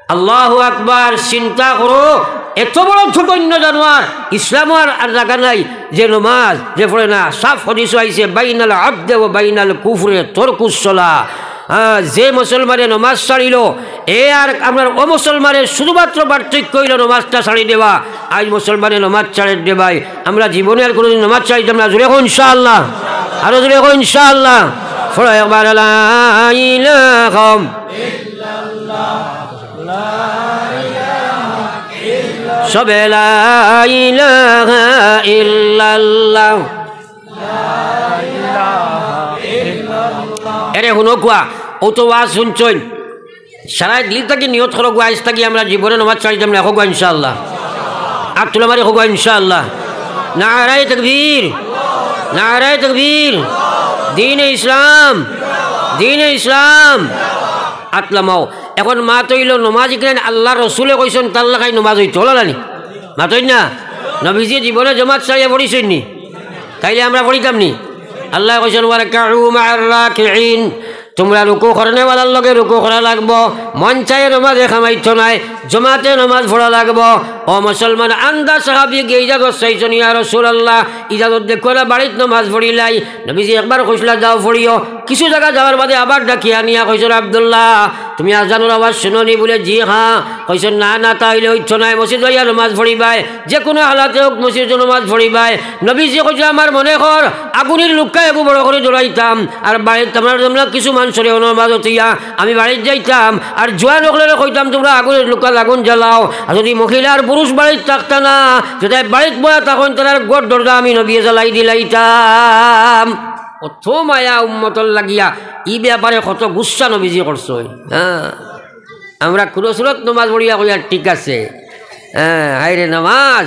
আল্লাহু আকবার, চিন্তা করো, এত বড় জঘন্য জানোয়ার, ইসলামো আর, আর জাগা নাই। যে নমাজ যে পড়ে না, সাফ হাদিসো আইছে, "বাইনাল আবদে ওয়া বাইনাল কুফরে তরকুস সলা।" হ্যাঁ, যে মুসলমানে নমাজ ছাড়িলো, এ আর আপনার অমুসলমানের শুধুমাত্র পার্থক্য অইলো নমাজটা ছাড়ি দেওয়া। আইজ মুসলমানে নমাজ ছাড়ের দে ভাই, আমরা জীবনে আর কোনোদিন নমাজ ছাড়িতাম না। জোরে কও ইনশাআল্লাহ, আরো জোরে কও ইনশাআল্লাহ। পড়ো একবার, লা ইলাহা, সবে লা ইলাহা ইল্লাল্লাহ। এরে হুনো কুয়া, অউ তো ওয়াজ হুনছইন, সারা দিল থাকি নিয়ত করো গুয়া, আইজ থাকি আমরা জীবনে নমাজ ছাড়িতাম না, কও গুয়া ইনশাআল্লাহ। আত তুলা মারি কও গুয়া ইনশাআল্লাহ। নারায়ে তাকবীর, নারায়ে তাকবীর, দ্বীনে ইসলাম, দ্বীনে ইসলাম। আত লামাও। এখন মাত অইলো নমাজ ইকরাইন আল্লাহর রসুলে কইছইন, তার লাখান নমাজ অইতো, অলা নানি? মাতইন না। নবীজি জীবনে জমাত ছাড়িয়া পড়ছইন নি? তাইলে আমরা পড়িতাম নি? আল্লায় কইছইন, "ওয়ারকাউ মা'আর রাকিঈন।" তুমরা রুকু করনেওয়ালার লগে রুকু করা লাগবো। মন চায় নমাজে কামাইতো নায়, জমাতে নমাজ পড়া লাগবো। ও মুসলমান, আন্দা সাহাবী গিয়া ইজাজত চাইছইন, "ইয়া রাসূলুল্লাহ, ইজাজত দেউক্কা না, বাড়িত নমাজ পড়িলাই।" নবীজি একবার কইছলা, "যাও পড়িও।" কিছু জাগা যাওয়ার বাদে আবার ডাকিয়া আনিয়া কইছইন, "আব্দুল্লাহ, তুমি আজানর আওয়াজ হুনো নি?" বুলে, "জি হ্যাঁ।" কইছইন, "না, না, তা অইলে অইতো নায়, মসজিদো আইয়া নমাজ পড়িবায়, যে কোনো হালাতে হোক মসজিদো নমাজ পড়িবায়।" নবীজি কইছইন, "আমার মনে কর আগুনর লুক্কা এগু বড় করি ধরাইতাম, আর বাড়িত আমরা, আমরা কিছু মানষরে অনো নমাজ অতিয়া আমি বাড়িত যাইতাম, আর জোয়ান অকলরে কইতাম, 'তুমরা আগুনর লুক্কাত আগুন জ্বালাও।' আর যদি মহিলা আর পুরুষ বাড়িত থাকতা না, যদি বাড়িত বয়া থাকইন, তারার ঘর দরজা আমি নবীয়ে জ্বালাই দিলাইতাম।" অত মায়া উম্মতর লাগিয়া, ই ব্যাপারে কত গুসা নবীজি করছইন। হ্যাঁ, আমরা কুনু সুরত নমাজ পড়িয়া কইয়ার ঠিক আছে। হ্যাঁ, হায়রে নমাজ,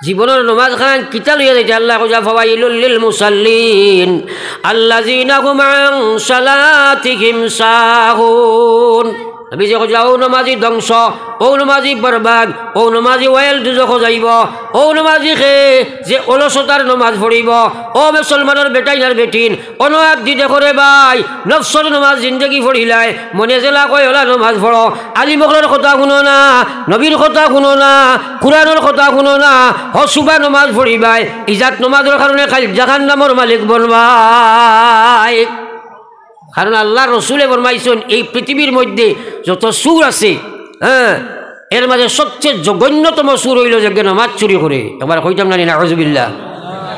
জীবনর নমাজ খান কিতা লইয়া যাইতে? আল্লায় কইছইন, "ফাওয়াইলুল লিল মুসাল্লিন, আল্লাযীনা হুম আন সালাতিহিম সাহুন।" নবীজি কইলা, "ও নমাজি ধ্বংস, ও নমাজি বরবাদ, ও নমাজি ওয়াইল দুজখো যাইব, ও নমাজি কে যে অলসতার নমাজ পড়িব, ও মুসলমানর বেটাইন আর বেটিন, অনো আত দি দেখো রে ভাই, নফসর নমাজ জিন্দেগি পড়িলায়, মনে যেলা কয় অলা নমাজ পড়ো, আলিম অকলর কথা হুনো না, নবীর কথা হুনো না, কুরআনর কথা হুনো না, হসুবা নমাজ পড়িবায়, ইজাত নমাজর কারণে কাইল জাহান্নামর মালিক বনবায়।" কারণ আল্লার রসুলে ফরমাইছইন, এই পৃথিবীর মধ্যে যত চুর আছে, হ্যাঁ, এর মাঝে সবচেয়ে জঘন্যতম চুর অইলো যেগিয়ে নমাজ চুরি করে। একবার কইতাম না নি, নাউজুবিল্লাহ।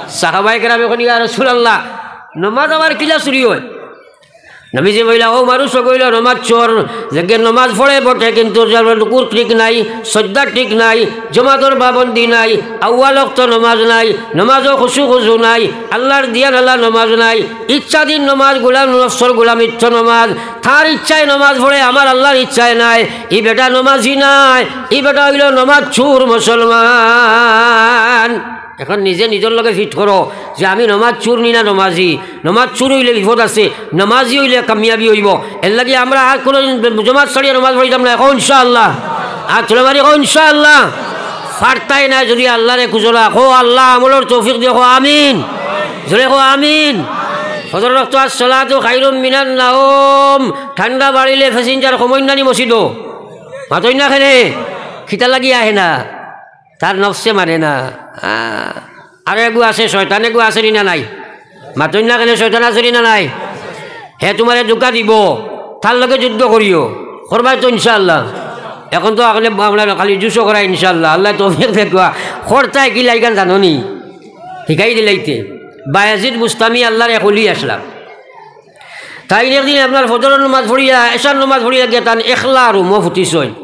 সাহাবায়ে কেরামে কইন, "ইয়া রাসূলুল্লাহ, নমাজ আবার কিলা চুরি অয়?" নবীজি কইলা, "ও মানুষ অইলো নমাজ চোর, যেগিয়ে নমাজ পড়ে বটে, কিন্তু যার রুকুর ঠিক নাই, সজদা ঠিক নাই, জমাতর পাবন্দি নাই, আউয়াল ওয়াক্ত নমাজ নাই, নমাজো খুশু খুজু নাই, আল্লার দিয়ান আল্লাহ নমাজ নাই, ইচ্ছাধীন নমাজ, গোলাম নফসর গোলামিত্ব নমাজ, তার ইচ্ছায় নমাজ পড়ে, আমার আল্লার ইচ্ছায় নায়, ই বেটা নমাজি নায়, ই বেটা অইলো নমাজ চুর মুসলমান।" এখন নিজে নিজর লগে ফিট করো যে আমি নমাজ চুর নি না নমাজি। নমাজ চুর অইলে বিপদ আছে, নমাজি অইলে কামিয়াবি অইবো। এরলাগি আমরা আর কুনুদিন জমাত ছাড়িয়া নমাজ পড়িতাম না। কও ইনশাআল্লাহ। আর তুলে মারি কও ইনশাআল্লাহ। পারতায় না যদি আল্লারে খুজো না। কও আল্লাহ আমলর তৌফিক দিও, কও আমিন। জোরে কও আমিন। ফজরর ওয়াক্ত আসসালাতু খাইরুম মিনান নাওম। ঠান্ডা বাড়িলে প্যাসেঞ্জার কমইন না নি মসজিদো? মাতইন না কেনে? কিতার লাগি আহে না? তার নফসে মানে না। আহ, আরো এগু আছে, শয়তান এগু আছে নি না নাই? মাতইন না কেনে, শয়তান আছে নি না নাই? হে তুমারে ধুকা দিবো, তার লগে যুদ্ধ করিও, করবায় তো ইনশাআল্লাহ। এখন তো আপনে আমরা খালি জুসও করাই ইনশাআল্লাহ, আল্লায় তৌফিক দেউক্কা। করতায় কিলা ইখান জানো নি? হিকাই দিলাইতে। বায়েজিদ বুস্তামি আল্লার এক ওলি আছলা। তাইন একদিন আপনার ফজরর নমাজ পড়িয়া, এশার নমাজ পড়িয়া গিয়া তান একলা রুমো ফুতিছইন।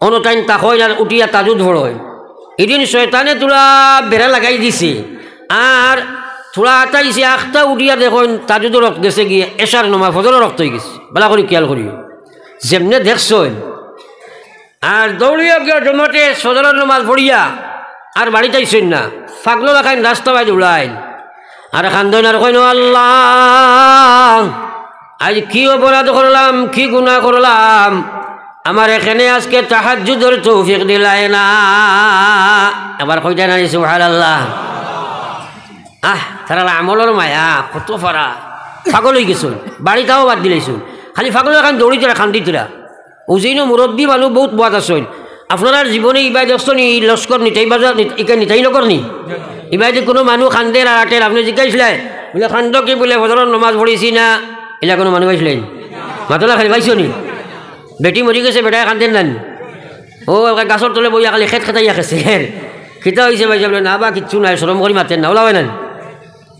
অনো তাইন থাকইন আর উঠিয়া তাজুদ পড়ইন। ইদিন শয়তানে থুড়া বেড়া লাগাই দিছে, আর থুড়া আতাইছে, আখতা উঠিয়া দেখইন তাজুদর ওয়াক্ত গেছেগি, এশার নমাজ, ফজরর ওয়াক্ত অইগেছে। ভালা করি খিয়াল করিও, যেমনে দেখছইন, আর দৌড়িয়া গিয়া জমাতে ফজরর নমাজ পড়িয়া আর বাড়িত আইছইন না, পাগলর লাখান রাস্তা বায় দৌড়াইন। আর কান্দইন আর কইন, "ও আল্লাহ, আইজ কি অপরাধ করলাম, কি গুনা করলাম, আমারে কেনে আজকে তাহাজ্জুদর তৌফিক দিলায় না।" আবার কইতা নানি সুবহানাল্লাহ। আহ, তারার আমলর মায়া, কত ফারা। পাগল অইগেছইন, বাড়িত আওয়া বাদ দিলাইছইন, খালি পাগলর লাখান দৌড়িতরা, কান্দিতরা। অউ যেইন মুরব্বি মানুষ বউত বওয়াত আছইন। আপনারার জীবনে ইবায় দেখছইন নি, ই লস্কর নিতাই বাজার, নিত-, ইকা নিতাই নগর নি? ইবায়দি কুনু মানুষ কান্দের আর আটের, আপনে জিকাইছলায়, বুলে, "কান্দো কি?" বুলে, "ফজরর নমাজ পড়িছি না।" ইলা কুনু মানুষ পাইছলায় নি? মাতো না খালি, পাইছো নি? বেটি মরি গেছে, বেটায় কান্দের না নি? অউ একটা গাছর তলে বইয়া খালি খেত খেতাইয়া গেছে। কিতা অইছে ভাইসাব? বুলে, "না বা, কিচ্ছু নাই, শরম করি মাতের না।" অলা অয় না নি?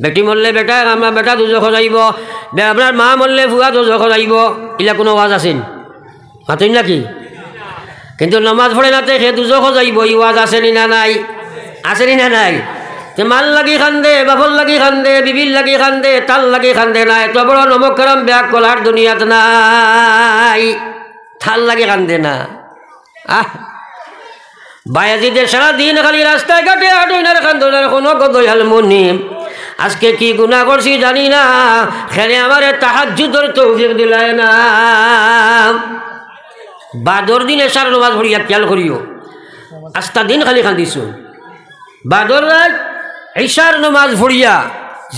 বেটি মরলে বেটায়, আমরার বেটা দুজখো যাইবো, বে-, আমরার মা মরলে ফুয়া দুজখো যাইবো, ইলা কুনু ওয়াজ আছে নি? মাতইন নাকি? কিন্তু নমাজ পড়ে না তে হে দুজখো যাইবো, ই ওয়াজ আছে নি না নাই? আছে নি না নাই? তে মার লাগি কান্দে, বাপর লাগি কান্দে, বিবির লাগি কান্দে, তার লাগি কান্দে না, এত বড় নমকহারাম বেআক্কল আর দুনিয়াত নাই, তার লাগি কান্দে না। আহ, বায়েজিদে সারা দিন খালি রাস্তায় ঘাটে হাঁটইন আর কান্দইন আর কইন, "গো দয়াল মুনিব, আজকে কি গুনা করছি জানি না, কেনে আমারে তাহাজ্জুদর তৌফিক দিলায় না।" বাদর দিন এশার নমাজ পড়িয়া, খিয়াল করিও, আস্তা দিন খালি কান্দিছইন। বাদর রাইত এশার নমাজ পড়িয়া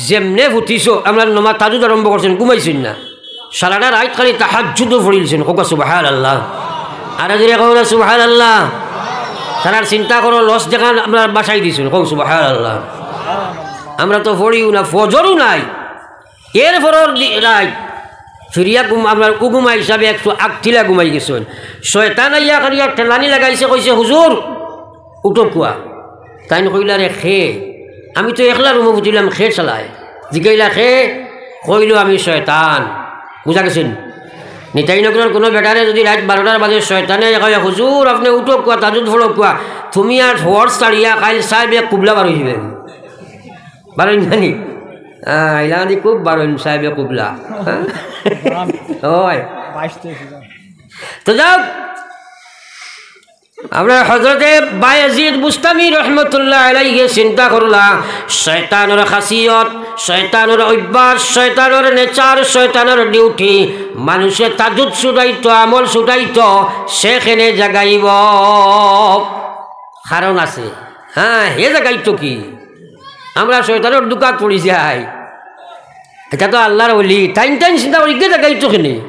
যেমনে ফুতিছইন, আমরার নমাজ তাহাজ্জুদ আরম্ভ করছইন, ঘুমাইছইন না। সারাটা রাইত খালি তাহাজ্জুদও পড়িলিছইন, কউক্কা সুবহানাল্লাহ। আরো জোরে কউক্কা সুবহানাল্লাহ। তারার চিন্তা করো, লস যেখান আমরার বাসায় দিছইন, কউক্কা সুবহানাল্লাহ। আমরা তো পড়িও না, ফজরও নাই। এর পরর দি-, রাইত ফিরিয়া ঘুম-, আমরার উগুমা হিসাবে একটু আগতিলা ঘুমাই গেছইন। শয়তান আইয়া করিয়া ঠেলানি লাগাইছে, কইছে, "হুজুর, উঠউক্কা।" তাইন কইলা, "রে কে?" আমি তো একলা রুমো ফুতিলাম, কে চালায়? জিকাইলা, "কে?" কইলো, "আমি শয়তান।" বুঝা গেছে নি? নিতাই নগরর কুনু বেটারে যুদি রাইত বারোটার বাদে শয়তানে কয়, "হুজুর, আপনে উঠউক্কা, তাহাজ্জুদ পড়উক্কা," তুমি আর ফরজ ছাড়িয়া কাইল সাহেবে কুবলা বারই যিবায়। বারই যিবায় নি? আহ, ইলাখান দি খুব বারইন সাহেবে কুবলা। হ্যাঁ? অয়। তো যাউক, আমরার হজরতে বায়েজিদ বুস্তামি রহমতুল্লাহ আলাইহি চিন্তা করলা, শয়তানর খাসিয়ত, শয়তানর অভ্যাস, শয়তানর নেচার, শয়তানর ডিউটি, মানুষে তাজুদ ছুটাইতো, আমল ছুটাইতো, সে কেনে জাগাইবো। কারণ আছে। হ্যাঁ, হে জাগাইতো কি? আমরা শয়তানর ধুকাত পড়ি যাই। ইটা তো আল্লার ওলি, তাইন তাইন চিন্তা করি, কে জাগাইতো কেনে?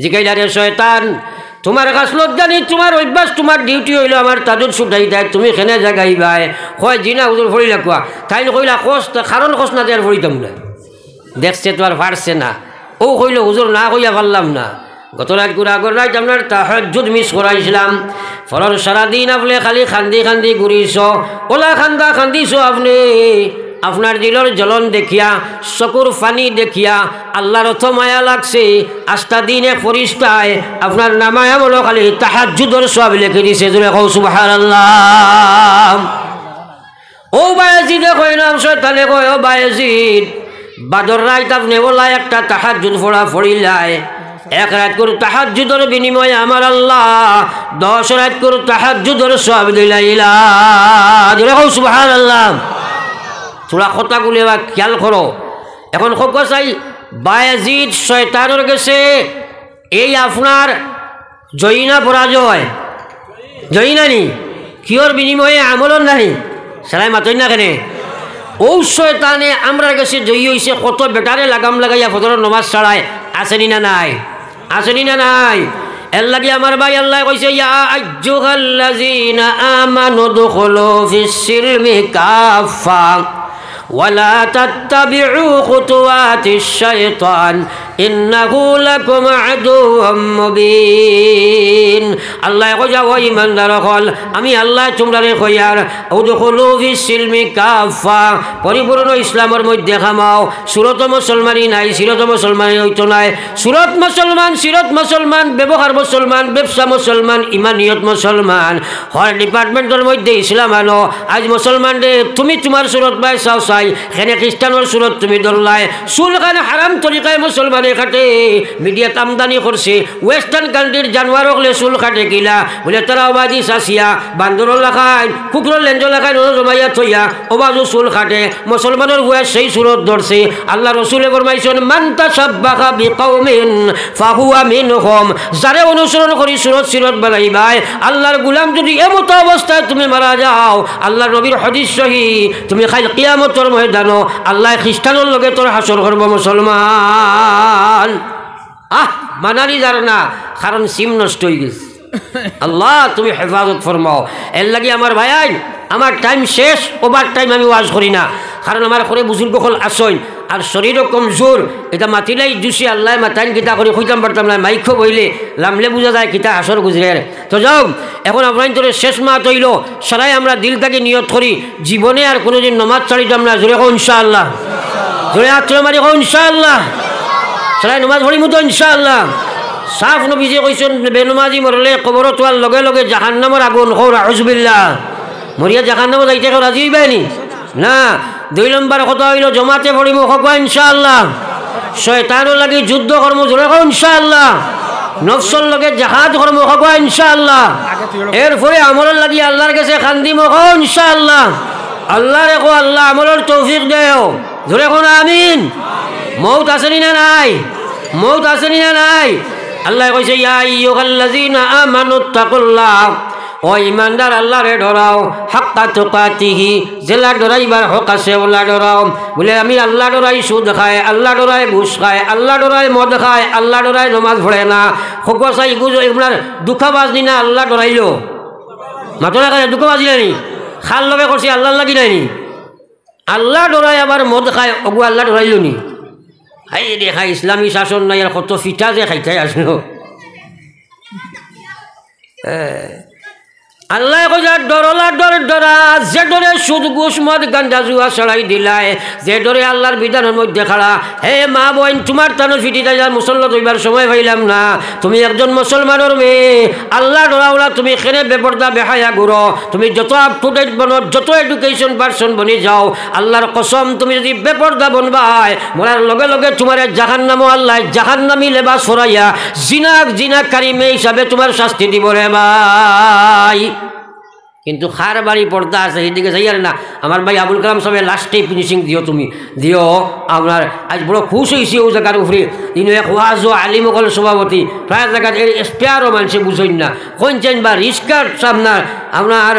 জিগাইলা, "রে শয়তান, তুমার খাসলত জানি, তুমার অভ্যাস, তুমার ডিউটি অইলো আমার তাজুদ ছুটাইতায়, তুমি কেনে জাগাইবায়?" কয়, "জি না হুজুর, পড়িলা কুয়া।" তাইন কইলা, "কস, কারণ কস না, দের পড়িতাম না।" দেখছে তো আর পারছে না। ও কইলো, "হুজুর, না কইয়া পারলাম না। গত রাইত গুড়া আগর রাইত আপনার তাহাজ্জুদ মিস করাইছিলাম। ফলর সারাদিন আপনে খালি কান্দি কান্দি ঘুরিছো। ওলা কান্দা কান্দিছো আপনে। আপনার দিলর জ্বলন দেখিয়া, চকুর পানি দেখিয়া আল্লার অত মায়া লাগছে। আস্তা দিন এক ফিরিস্তায় আপনার নামায় আমলো খালি তাহাজ্জুদর সওয়াব লেখি দিছে।" জোরে কও সুবহানাল্লাহ। ও বায়েজিদে কয় না, শয়তানে কয়, "ও বায়েজিদ, বাদর রাইত আপনে ওলা একটা তাহাজ্জুদ পড়া পড়িলায়, এক রাইতকুর তাহাজ্জুদর বিনিময়ে আমার আল্লায় দশ রাইতকুর তাহাজ্জুদর সওয়াব দিলাইলা।" জোরে কও সুবহানাল্লাহ। থুড়া কথাগুলি এবার খেয়াল করো। এখন কউক্কা চাই, বায়েজিদ শয়তানর গেছে এই আপনার জয়ী না পরাজয়? জয়ী না নি? কিওর বিনিময়ে? আমলর না নি? সারায় মাতইন না কেনে? ও শয়তানে আমরার গেছে জয়ী অইছে, কত বেটারে লাগাম লাগাইয়া ফজরর নমাজ ছাড়ায়, আছে নি না নাই? আছে নি না নাই? এর লাগি আমার ভাই আল্লায় কইছে, "ইয়া আইয়ুহাল্লাযীনা আমানু উদখুলু ফিস সিলমি কাফফা ওয়া লা তাত্তাবিউ খুতুওয়াতিশ শাইতান ইন্নাহু লাকুম আদুওয়াম মুবিন।" আল্লায় কইয়া, "ও ইমানদার অকল, আমি আল্লায় তুমরারে কইয়ার, উদখুলু ফিস সিলমি কাফফা, পরিপূর্ণ ইসলামর মধ্যে হামাও।" সুরত মুসলমানি নাই, সিরত মুসলমানি অইতো নায়। সুরত মুসলমান, সিরত মুসলমান, ব্যবহার মুসলমান, ব্যবসা মুসলমান, ইমানিয়ত মুসলমান, হর ডিপার্টমেন্টর মধ্যে ইসলাম আনো। আইজ মুসলমানরে তুমি তুমার সুরত বায় চাও চাই, কেনে খ্রিস্টানর সুরত তুমি ধরলায়। চুলখান হারাম তরিকায় মুসলমানে কাটে, মিডিয়াত আমদানি করছে, ওয়েস্টার্ন কান্ট্রির জানোয়ার অকলে চুল কাটে কিলা, বুলে তারা অবাদি চাচিয়া, বান্দরর লাখান, কুকুরর লেঞ্জ লাখান, ওরা জমাইয়া থইয়া, অবাজু চুল কাটে। মুসলমানর পুয়ায় সেই সুরত ধরছে। আল্লার রসুলে ফরমাইছইন, "মান তাশাব্বাহা বিকাওমিন ফাহুয়া মিনহুম।" যারে অনুসরণ করি সুরত সিরত বানাইবায়, আল্লার গুলাম, যদি এমতো অবস্থায় তুমি মারা যাও, আল্লার নবীর হাদিস সহি, তুমি কাইল কিয়ামতর ময়দানো আল্লায় খ্রিস্টানর লগে তোর হাশর করবো মুসলমান। আহ, মানানি যার না, কারণ সিম নষ্ট অইগেছে। আল্লাহ, তুমি হেফাজত ফরমাও। এর লাগি আমার ভাইয়াইন, আমার টাইম শেষ, ওভার টাইম আমি ওয়াজ করি না, কারণ আমার ঘরে বুজুর্গ অকল আছইন, আর শরীরও কমজোর। ইটা মাতিলাই জুসি আল্লায় মাতাইন কিতা করি কইতাম পারতাম না, মাইকো বইলে লামলে বুঝা যায় কিতা হাশর গুজরের। তো যাও, এখন আপনাইনতরে শেষ মাত অইলো, সারাই আমরা দিল থাকি নিয়ত করি, জীবনে আর কুনুদিন নমাজ ছাড়িতাম না। জোরে কও ইনশাআল্লাহ। জোরে আত তুলে মারি কও ইনশাআল্লাহ। সারাই নমাজ পড়িমু তো ইনশাআল্লাহ। সাফ নবীজিয়ে কইছইন, বেনমাজি মরলে কবরো থওয়ার লগে লগে জাহান্নামর আগুন। কও আউযুবিল্লাহ। মরিয়া জাহান্নামো যাইতে কেউ রাজি অইবায়নি? না। দুই নম্বর কথা অইলো, জমাতে পড়িমু, কও ইনশাআল্লাহ। শয়তানর লাগি যুদ্ধ করমু, জোরে কও ইনশাআল্লাহ। নফসর লগে জেহাদ করমু, কও ইনশাআল্লাহ। এরপরে আমলর লাগি আল্লার গেছে কান্দিমু, কও ইনশাআল্লাহ। আল্লারে কও, "আল্লাহ, আমলর তৌফিক দেও।" জোরে কও না আমিন। মউত আছেনি না নাই? মউত আছেনি না নাই? আল্লায় কইছে, "ইয়া আইয়ুহাল্লাযীনা আমানুত্তাকুল্লাহ।" ও ইমানদার, আল্লারে ডরাও, হাক্কা তুকাতিহি, যেলা ডরাইবার হক আছে, ওলা ডরাও। বুলে, "আমি আল্লা ডরাই সুদ খায়, আল্লা ডরাই ঘুষ খায়, আল্লা ডরাই মদ খায়, আল্লা ডরাই নমাজ পড়ে না।" কউক্কা চাই, ইগু আপনার ধুকাবাজ নি না আল্লা ডরাইলো? মাতো না কেনে, ধুকাবাজি নায়নি? কার লগে করছে, আল্লার লাগি নায়নি? আল্লা ডরাই আবার মদ খায়, অগু আল্লা ডরাইলো নি? হায়রে হায়, ইসলামী শাসন নাই, আর কত ফিটা যে খাইতায় আসলো। এ, আল্লায় কইলা, "ডরলা ডর ডরা, যে ডরে সুদ, ঘুষ, মদ, গাঞ্জা, জুয়া ছাড়াই দিলায়, যে ডরে আল্লার বিধানর মধ্যে খাড়া।" হে মা বইন, তুমার তানো ফিটি তাই যার মুসল্লত অইবার সময় পাইলাম না। তুমি একজন মুসলমানর মেয়ে, আল্লা ডরাওলা, তুমি কেনে বেপর্দা বেহায়া ঘুরো? তুমি যত up to date বনো, যত education person বনি যাও, আল্লার কসম, তুমি যদি বেপর্দা বনবায়, মরার লগে লগে তুমারে জাহান্নামো আল্লায় জাহান্নামী লেবাস পরাইয়া, জিনা, জিনাকারী মেয়ে হিসাবে তুমার শাস্তি দিবো রে ভাই। কিন্তু কার বাড়ি পর্দা আছে, হিদিকে যাইয়ার না। আমার ভাই আবুল কালাম সাবে লাস্টে ফিনিশিং দিও তুমি, দিও। আপনার আইজ বড় খুশ অইছি অউ জাগার উপরে। ইনো এক ওয়াজ ও আলিম অকল সভাপতি, প্রায় জাগাত এর স্পেয়ারও মানষে বুঝইন না। কইন চাইন বা রিস্কার সামনার, আপনার,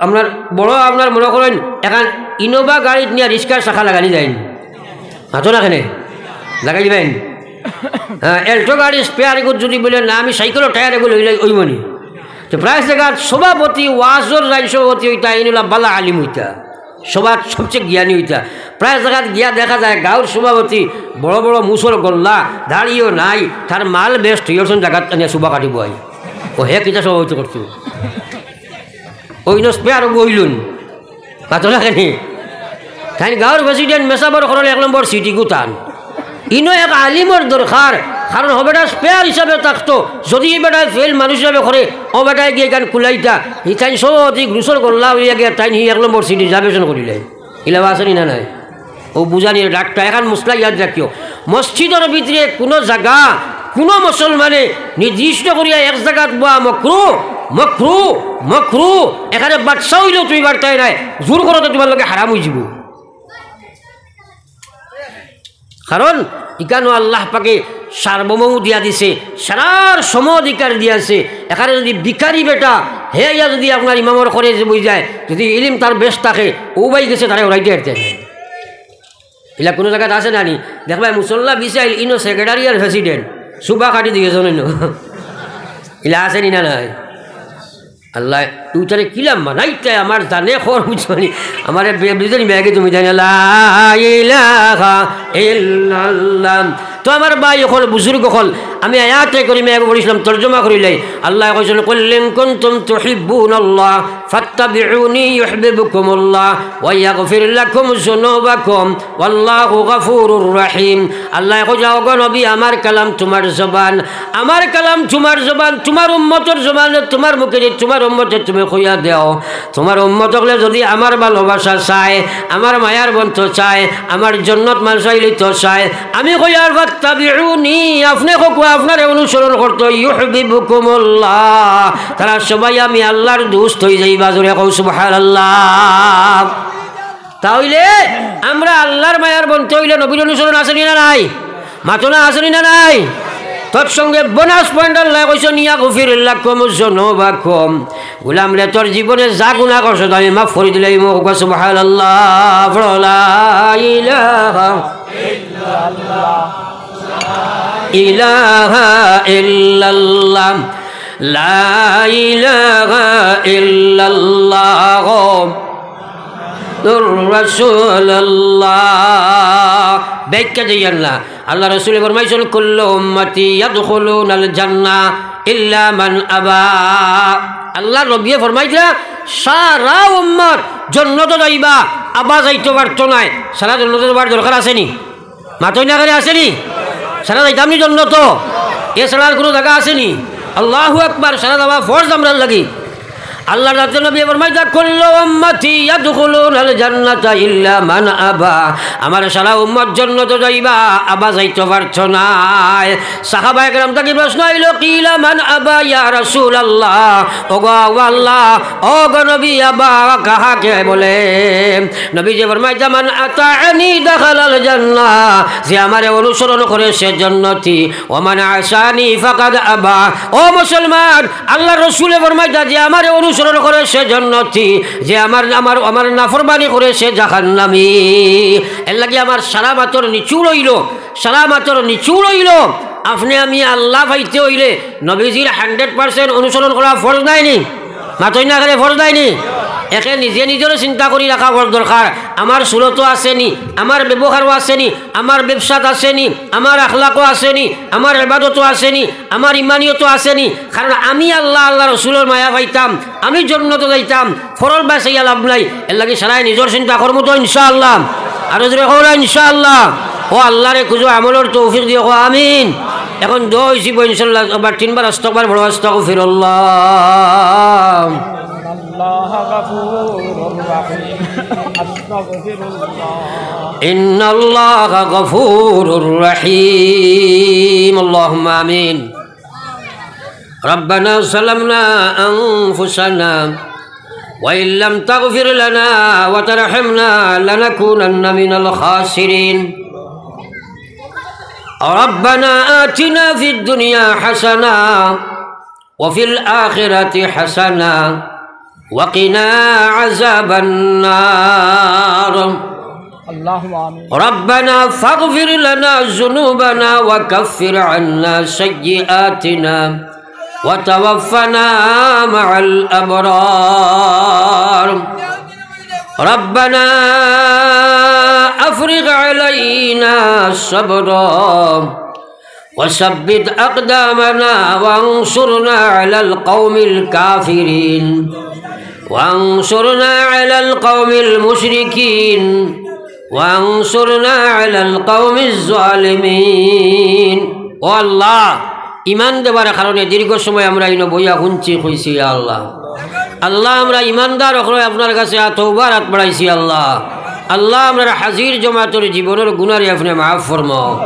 আপনার বড় আপনার মনে করইন এখান ইনোভা গাড়িত নিয়া রিস্কার চাকা লাগানি যাইন। মাতো না কেনে? লাগাই দিবেন। হ্যাঁ, এল্টো গাড়ির স্পেয়ার এগুত যদি বলে, "না, আমি সাইকেলর টায়ার এগুলো লইলে অইবনি।" তো প্রায় জাগাত সভাপতি, ওয়াজর লাইন সভাপতি অইতা, ইন অইলা বালা আলিম অইতা, সভাত সবচেয়ে জ্ঞানী অইতা। প্রায় জাগাত গিয়া দেখা যায় গাঁওর সভাপতি বড় বড় মুসর গল্লা, দাড়িও নাই, তার মাল বেশ থইয়ার জাগাত আনিয়া সুবা কাটিবো আই। ও হে কিতা সভাপতি করতো? ওই ইনো স্পেয়ার অগু অইলইন। মাতো না কেনে? তাইন গাঁওর প্রেসিডেন্ট মেসাবর করলে এক নম্বর সিটি গুতান। ইনো এক আলিমর দরকার, কারণ ও বেটা স্পেয়ার হিসাবে থাকতো, যদি ই বেটায় ফেইল মানুষ হিসাবে করে, ও বেটায় গিয়া ইখান কুলাইতা, ইতাইন সভাপতি গ্রুসর গল্লা অইয়া গিয়া তাইন হি এক নম্বর সিটি রিজার্ভেশন করিলে। ইলা আছেনি না নাই? ও বুঝানি ডাক্তার, এখান মসলা ইয়াদ রাখিও। মসজিদর ভিতরে কুনু জাগা, কুনু মুসলমানে নির্দিষ্ট করিয়া এক জাগাত বওয়া মকরু, মকরু, মকরু। এখানে বাদশা অইলেও তুমি পারতায় নায়, জোর করো তো তুমার লগে হারাম অইযিবো। কারণ ইখানো আল্লাহ পাকে সার্বভৌম দিয়া দিছে, সারার সম অধিকার দিয়াছে। এখানে যদি ভিখারি বেটা, হে ইয়া যদি আপনার ইমামর করে যে বই যায়, যদি ইলিম তার বেশ থাকে, ও ভাই গেছে তারে ওরাইতে হারতে। ইলা কুনু জাগাত আছে না নি? দেখবায় মুসল্লা বিছাইল, ইনো সেক্রেটারি আর প্রেসিডেন্ট, সুবা কাটি দিয়েছে না। ইলা আছেনি না নাই? আল্লাহ, তুই তারে কিলা মানাইতে আমার জানে খর বুঝবানি। আমারে বে-, বুঝে নি ব্যাগে তুমি জানি, লা ইলাহা ইল্লাল্লাহ। তো আমার ভাই অকল, বুজুর্গ অকল, আমি আয়াতে করিমা এগু পড়ছিলাম, তর্জমা করিলাই। আল্লাহ কইছইন, "কুল ইন কুনতুম তুহিব্বুনাল্লাহ ফাত্তাবিউনি ইউহবিবকুমুল্লাহ ওয়া ইয়াগফির লাকুম যুনুবাকুম ওয়াল্লাহু গাফুরুর রাহিম।" আল্লাহ কইছইন, "ওগো নবী, আমার কালাম তুমার জবান, আমার কালাম তুমার জবান, তুমার উম্মতর জবানে, তুমার মুখে, তুমার উম্মতে তুমি কইয়া দেও।" তুমার উম্মত অকলে যদি আমার ভালোবাসা চায়, আমার মায়ার বন্ত চায়, আমার জন্নত মালসাইলিত চায়, আমি কইয়ার ফাত্তাবিউনি, আপনে কউক্কা, আপনারে অনুসরণ করতো, ইউহবিবকুমুল্লাহ, তারা সবাই আমি আল্লাহর দুস্ত অইযাইবা। জোরে কও সুবহানাল্লাহ। তা অইলে আমরা আল্লাহর মায়ার বন্ত অইলে নবীর অনুসরণ আছেনি না নাই? মাতো না, আছেনি না নাই? তৎসঙ্গে বোনাস পয়েন্ট আল্লাহ কইছইন, "ইয়াগফির লাকুম যুনুবাকুম।" গুলাম রে, তোর জীবনে যা গুনাহ করছস, আমি মাফ করি দিলাইমু। কউক্কা সুবহানাল্লাহ। পড়ো, লা ইলাহা ইলাহা ইল্লাল্লাহ, লা ইলাহা ইল্লাল্লাহ। মুহাম্মাদুর রাসূলুল্লাহ। ব্যাখ্যা দিয়ার না। আল্লাহ রসুলে ফরমাইছইন, "কুল্লু উম্মতি ইয়াদখুলুনাল জান্নাহ ইল্লা মান আবা।" আল্লাহর নবীয়ে ফরমাইতরা, "সারা উম্মত জন্নতো যাইবা, আবা যাইতো পারতো নায়।" সারা জন্নতো যাইবার দরকার আছেনি? মাতইন না কেনে, আছেনি? সারা যাইতামনি জন্নতো? এ ছাড়া আর কুনু জাগা আছেনি? আল্লাহু আকবার, সারা যাওয়া ফরজ আমরার লাগি। আল্লাহর জাতে নবী ফরমাইতা, "কুল্লু উম্মতি ইয়াদখুলুনাল জান্নাতা ইল্লা মান আবা।" আমার সারা উম্মত জন্নতো যাইবা, আবা যাইতো পারতো নায়। সাহাবায়ে কেরাম থাকি প্রশ্ন আইলো, "কিলা মান আবা ইয়া রাসূলুল্লাহ?" ওগো আল্লাহ, ওগো নবী, আবা কাহাকে বলে? নবীজি ফরমাইতা, "মান আতাআনি দাখালাল জান্নাহ।" যে আমারে অনুসরণ করে সে জন্নতি। "ওয়া মান আসানি ফাকাদ আবা।" ও মুসলমান, আল্লাহর রসুলে ফরমাইতা, "যে আমারে অনুসরণ করে সে জন্নতি, যে আমার, আমার, আমার নাফরমানি করে সে জাহান্নামী।" এর লাগি আমার সারা মাতর নিচুড় অইলো, সারা মাতর নিচুড় অইলো। আপনে আমি আল্লাহ পাইতে অইলে নবীজির হান্ড্রেড পার্সেন্ট অনুসরণ করা ফরজ নায়নি? মাতইন না কেনে, ফরজ নায়নি? একে নিজে নিজরে চিন্তা করি রাখা ফরজ দরকার। আমার চুলতো আছেনি, আমার ব্যবহারও আছেনি, আমার ব্যবসাত আছেনি, আমার আখলাকও আছেনি, আমার ইবাদতও আছেনি, আমার ইমানিয়তও আছেনি। কারণ আমি আল্লাহ, আল্লাহ রসুলর মায়া পাইতাম, আমি জন্নতো যাইতাম, ফরজ বাঁচাইয়া লাভ নাই। এর লাগি সারায় নিজর চিন্তা করমু তো ইনশাআল্লাহ। আরো জোরে কও না ইনশাআল্লাহ। ও আল্লাহরে কুজো আমলর তৌফিক দিও, কও আমিন। এখন দোয়া অইছি ইনশাআল্লাহ, একবার তিনবার আস্তাগফির পড়ো, আস্তাগফিরুল্লাহ। আল্লাহ গাফুরুর রাহিম। আস্তাগফিরুল্লাহ। ইন্নাল্লাহা গাফুরুর রাহিম। আল্লাহুম্মা আমিন। ربنا ظلمنا أنفسنا وإن لم تغفر لنا وترحمنا لنكونن من الخاسرين. ربنا آتنا في الدنيا حسنة وفي الآخرة حسنة وقنا عذاب النار. اللهم آمين. ربنا فاغفر لنا ذنوبنا وكفر عنا سيئاتنا وتوفنا مع الأبرار. ربنا أفرغ علينا صبرا وثبت أقدامنا وانصرنا على القوم الكافرين وانصرنا على القوم المشركين وانصرنا على القوم الظالمين. ও আল্লাহ, ইমান দেওয়ার কারণে দীর্ঘ সময় আমরা ইনো বইয়া হুনছি, কইছি, ইয়া আল্লাহ। আল্লাহ, আমরা ইমানদার অকলে আপনার কাছে আ-, তওবার আত বাড়াইছি, আল্লাহ। আল্লাহ, আমরার হাজির জমাতর জীবনর গুনারে আপনে মাফ ফরমাও।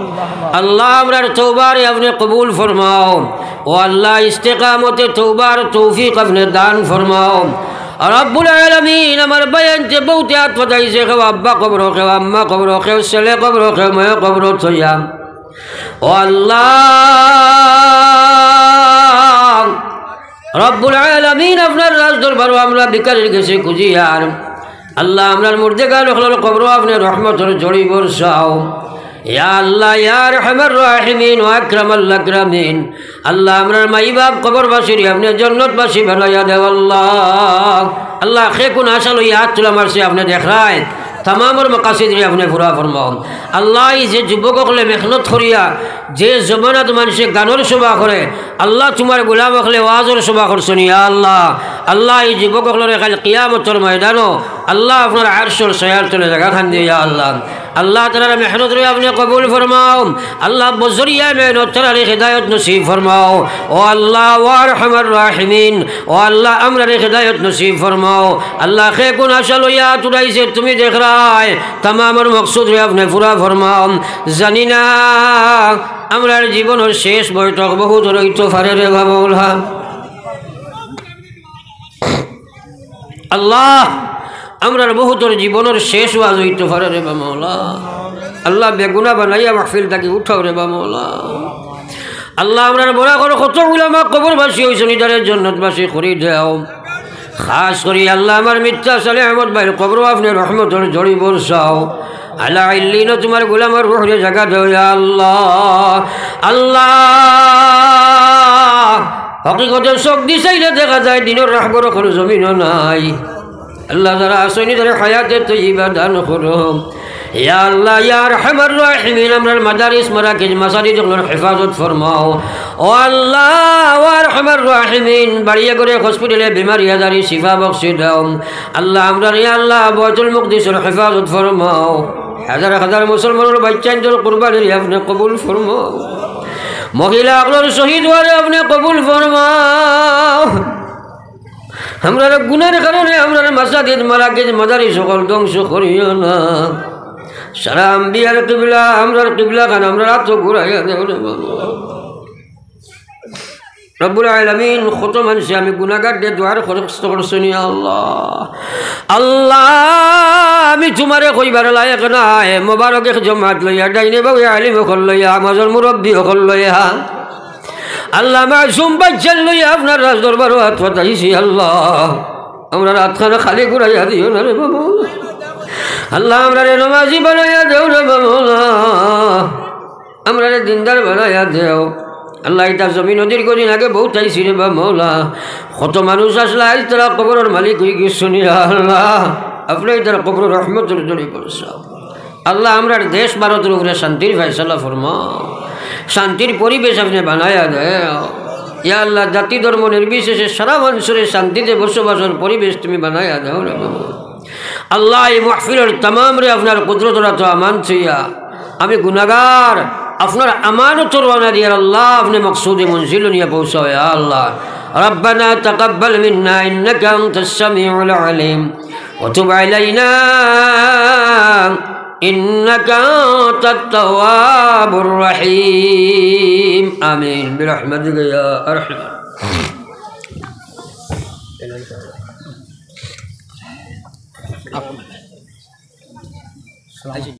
আল্লাহ, আমরার তওবারে আপনে কবুল ফরমাও। ও আল্লাহ, ইস্তেকামতে তওবার তৌফিক আপনে দান ফরমাও। রব্বুল আলামিন, আমার ভাইয়াইন্তে বউতে আত পাতাইছে, কেউ আব্বা কবরো, কেউ আম্মা কবরো, কেউ ছেলে কবরো, কেউ মেয়ে কবরো থইয়া। ও আল্লাহ, রব্বুল আলামিন, আপনার রাজ দরবারো আমরা ভিখারির গেছে খুজিয়ার। আল্লাহ, আমরার মুর্দেগান অকলর কবরো আপনে রহমতর ঝড়ি বরসাও। ইয়া আল্লাহ, ইয়া আরহামার রাহিমিন ওয়া আকরামাল আকরামিন। আল্লাহ, আমরার মাই বাপ কবরবাসীরে আপনে জন্নতবাসী বানাইয়া দেও আল্লাহ। আল্লাহ, কে কুন আশা লইয়া আত তুলা মারছে আপনে দেখরায়, তামামর মাকাসিদরে আপনে পুরা ফরমাও। আল্লাহ, এই যে যুবক অকলে মেহনত করিয়া যে জমানাত মানষে গানর সভা করে, আল্লাহ, তুমার গোলাম অকলে ওয়াজর সভা করছইন, ইয়া আল্লাহ। আল্লাহ, এই যুবক অকলরে কাইল কিয়ামতর ময়দানো, আল্লাহ, আপনার আরশর ছায়ার তলে জাগাখান দিও, ইয়া আল্লাহ। আল্লাহ, তারার মেহনতরে আপনে কবুল ফরমাও। আল্লাহ, বজরিয়া মেহনত তারারে হেদায়ত নসিব ফরমাও। ও আল্লাহ, ও আরহামার রাহিমিন, ও আল্লাহ, আমরারে হেদায়ত নসিব ফরমাও। আল্লাহ, কে কুন আশা লইয়া আত উঠাইছে, তুমি দেখরায়, তামামর মকসুদরে আপনে পুরা ফরমাও। জানি না, আমরার জীবনর শেষ বৈঠক বহুতর অইতো পারে রে বা মৌলা। আল্লাহ, আমরার বহুতর জীবনর শেষ ওয়াজ অইতো পারে রে বা মৌলা। আল্লাহ, বেগুনা বানাইয়া মাহফিল থাকি উঠাও রে বা মৌলা। আল্লাহ, আমরার বরাকর কত উলামা কবরবাসী অইছইন, ইতারে জন্নতবাসী করি দেও। খাস করি আল্লাহ, আমার মিত্তা সালেহ আহমদ ভাইর কবরো আপনে রহমতর ঝড়ি বরসাও। আলা ইল্লিনো তুমার গোলামর রুহরে জাগা দেও, ইয়া আল্লাহ। আল্লাহ, হকিকতে চোখ দি চাইলে দেখা যায় দিনর রাহবর অকল জমিনো নাই। আল্লাহ, যারা আছইন, তারারে হায়াতে তৈয়বা দান করো। ইয়া আল্লাহ, ইয়া আরহামার রাহিমিন, আমরার মাদারিস, মারাকিজ, মাসাজিদ অকলর হেফাজত ফরমাও। ও আল্লাহ, ও আরহামার রাহিমিন, বাড়িয়ে ঘরে, হসপিটালে, বেমারি আজারি শিফা বখশি দাও। আল্লাহ, আমরার, ইয়া আল্লাহ, বায়তুল মুকদ্দিসর হেফাজত ফরমাও। হাজার হাজার মুসলমানর বাইচ্চাইন্তর কুরবানিরে আপনে কবুল ফরমাও। মহিলা অকলর শহীদ অওয়ারে আপনে কবুল ফরমাও। আমরার গুনার কারণে আমরার মাসাজিদ, মারাকিজ, মাদারিস অকল ধ্বংস করিও না। সারা আম্বিয়ার কিবলা, আমরার কিবলাখান আমরার আতো ঘুরাইয়া দেও রে বাবা। রব্বুল আলামিন, কত মানষে আমি গুনাগার দে দোয়ার দরখাস্ত করছইন, ইয়া আল্লাহ। আল্লাহ, আমি তুমারে কইবার লায়েক নায়। মোবারক এক জমাত লইয়া, ডাইনে বাউয়ে আলিম অকল লইয়া, মাজর মুরব্বি অকল লইয়া, আল্লাহ, মাসুম বাইচ্চাইন লইয়া আপনার রাজ দরবারো আত পাতাইছি, আল্লাহ। আমরার আতখান খালি ঘুরাইয়া দিও না রে বাবা। আল্লাহ, আমরারে নমাজি বানাইয়া দেও রে বাবা। আমরারে দিনদার বানাইয়া দেও। আল্লাহ, ইতা জমিনো দীর্ঘদিন আগে বউত আইছি রে বা মৌলা। কত মানুষ আছলা, আইজ তারা কবরর মালিক অইগেছইন রে আল্লাহ। আপনে ইতার কবরো রহমতর ঝড়ি বরসাও। আল্লাহ, আমরার দেশ ভারতর উপরে শান্তির ফয়সালা ফরমাও, শান্তির পরিবেশ আপনে বানাইয়া দেও। ইয়া আল্লাহ, জাতি ধর্ম নির্বিশেষে সারা মানষরে শান্তিতে বসবাসর পরিবেশ তুমি বানাইয়া দেও রে বাবা। আল্লাহ, এই মাহফিলর তামামরে আপনার কুদরতর আতো আমানত থইয়া, আমি গুনাগার, আপনার আমানতো রওয়ানা দিয়ার আল্লাহ, আপনে মকসুদে মঞ্জিলো নিয়া পৌঁছাও, ইয়া আল্লাহ। ربنا تقبل منا إنك أنت السميع العليم وتب علينا إنك أنت التواب الرحيم. آمين برحمتك يا أرحم. সালাম।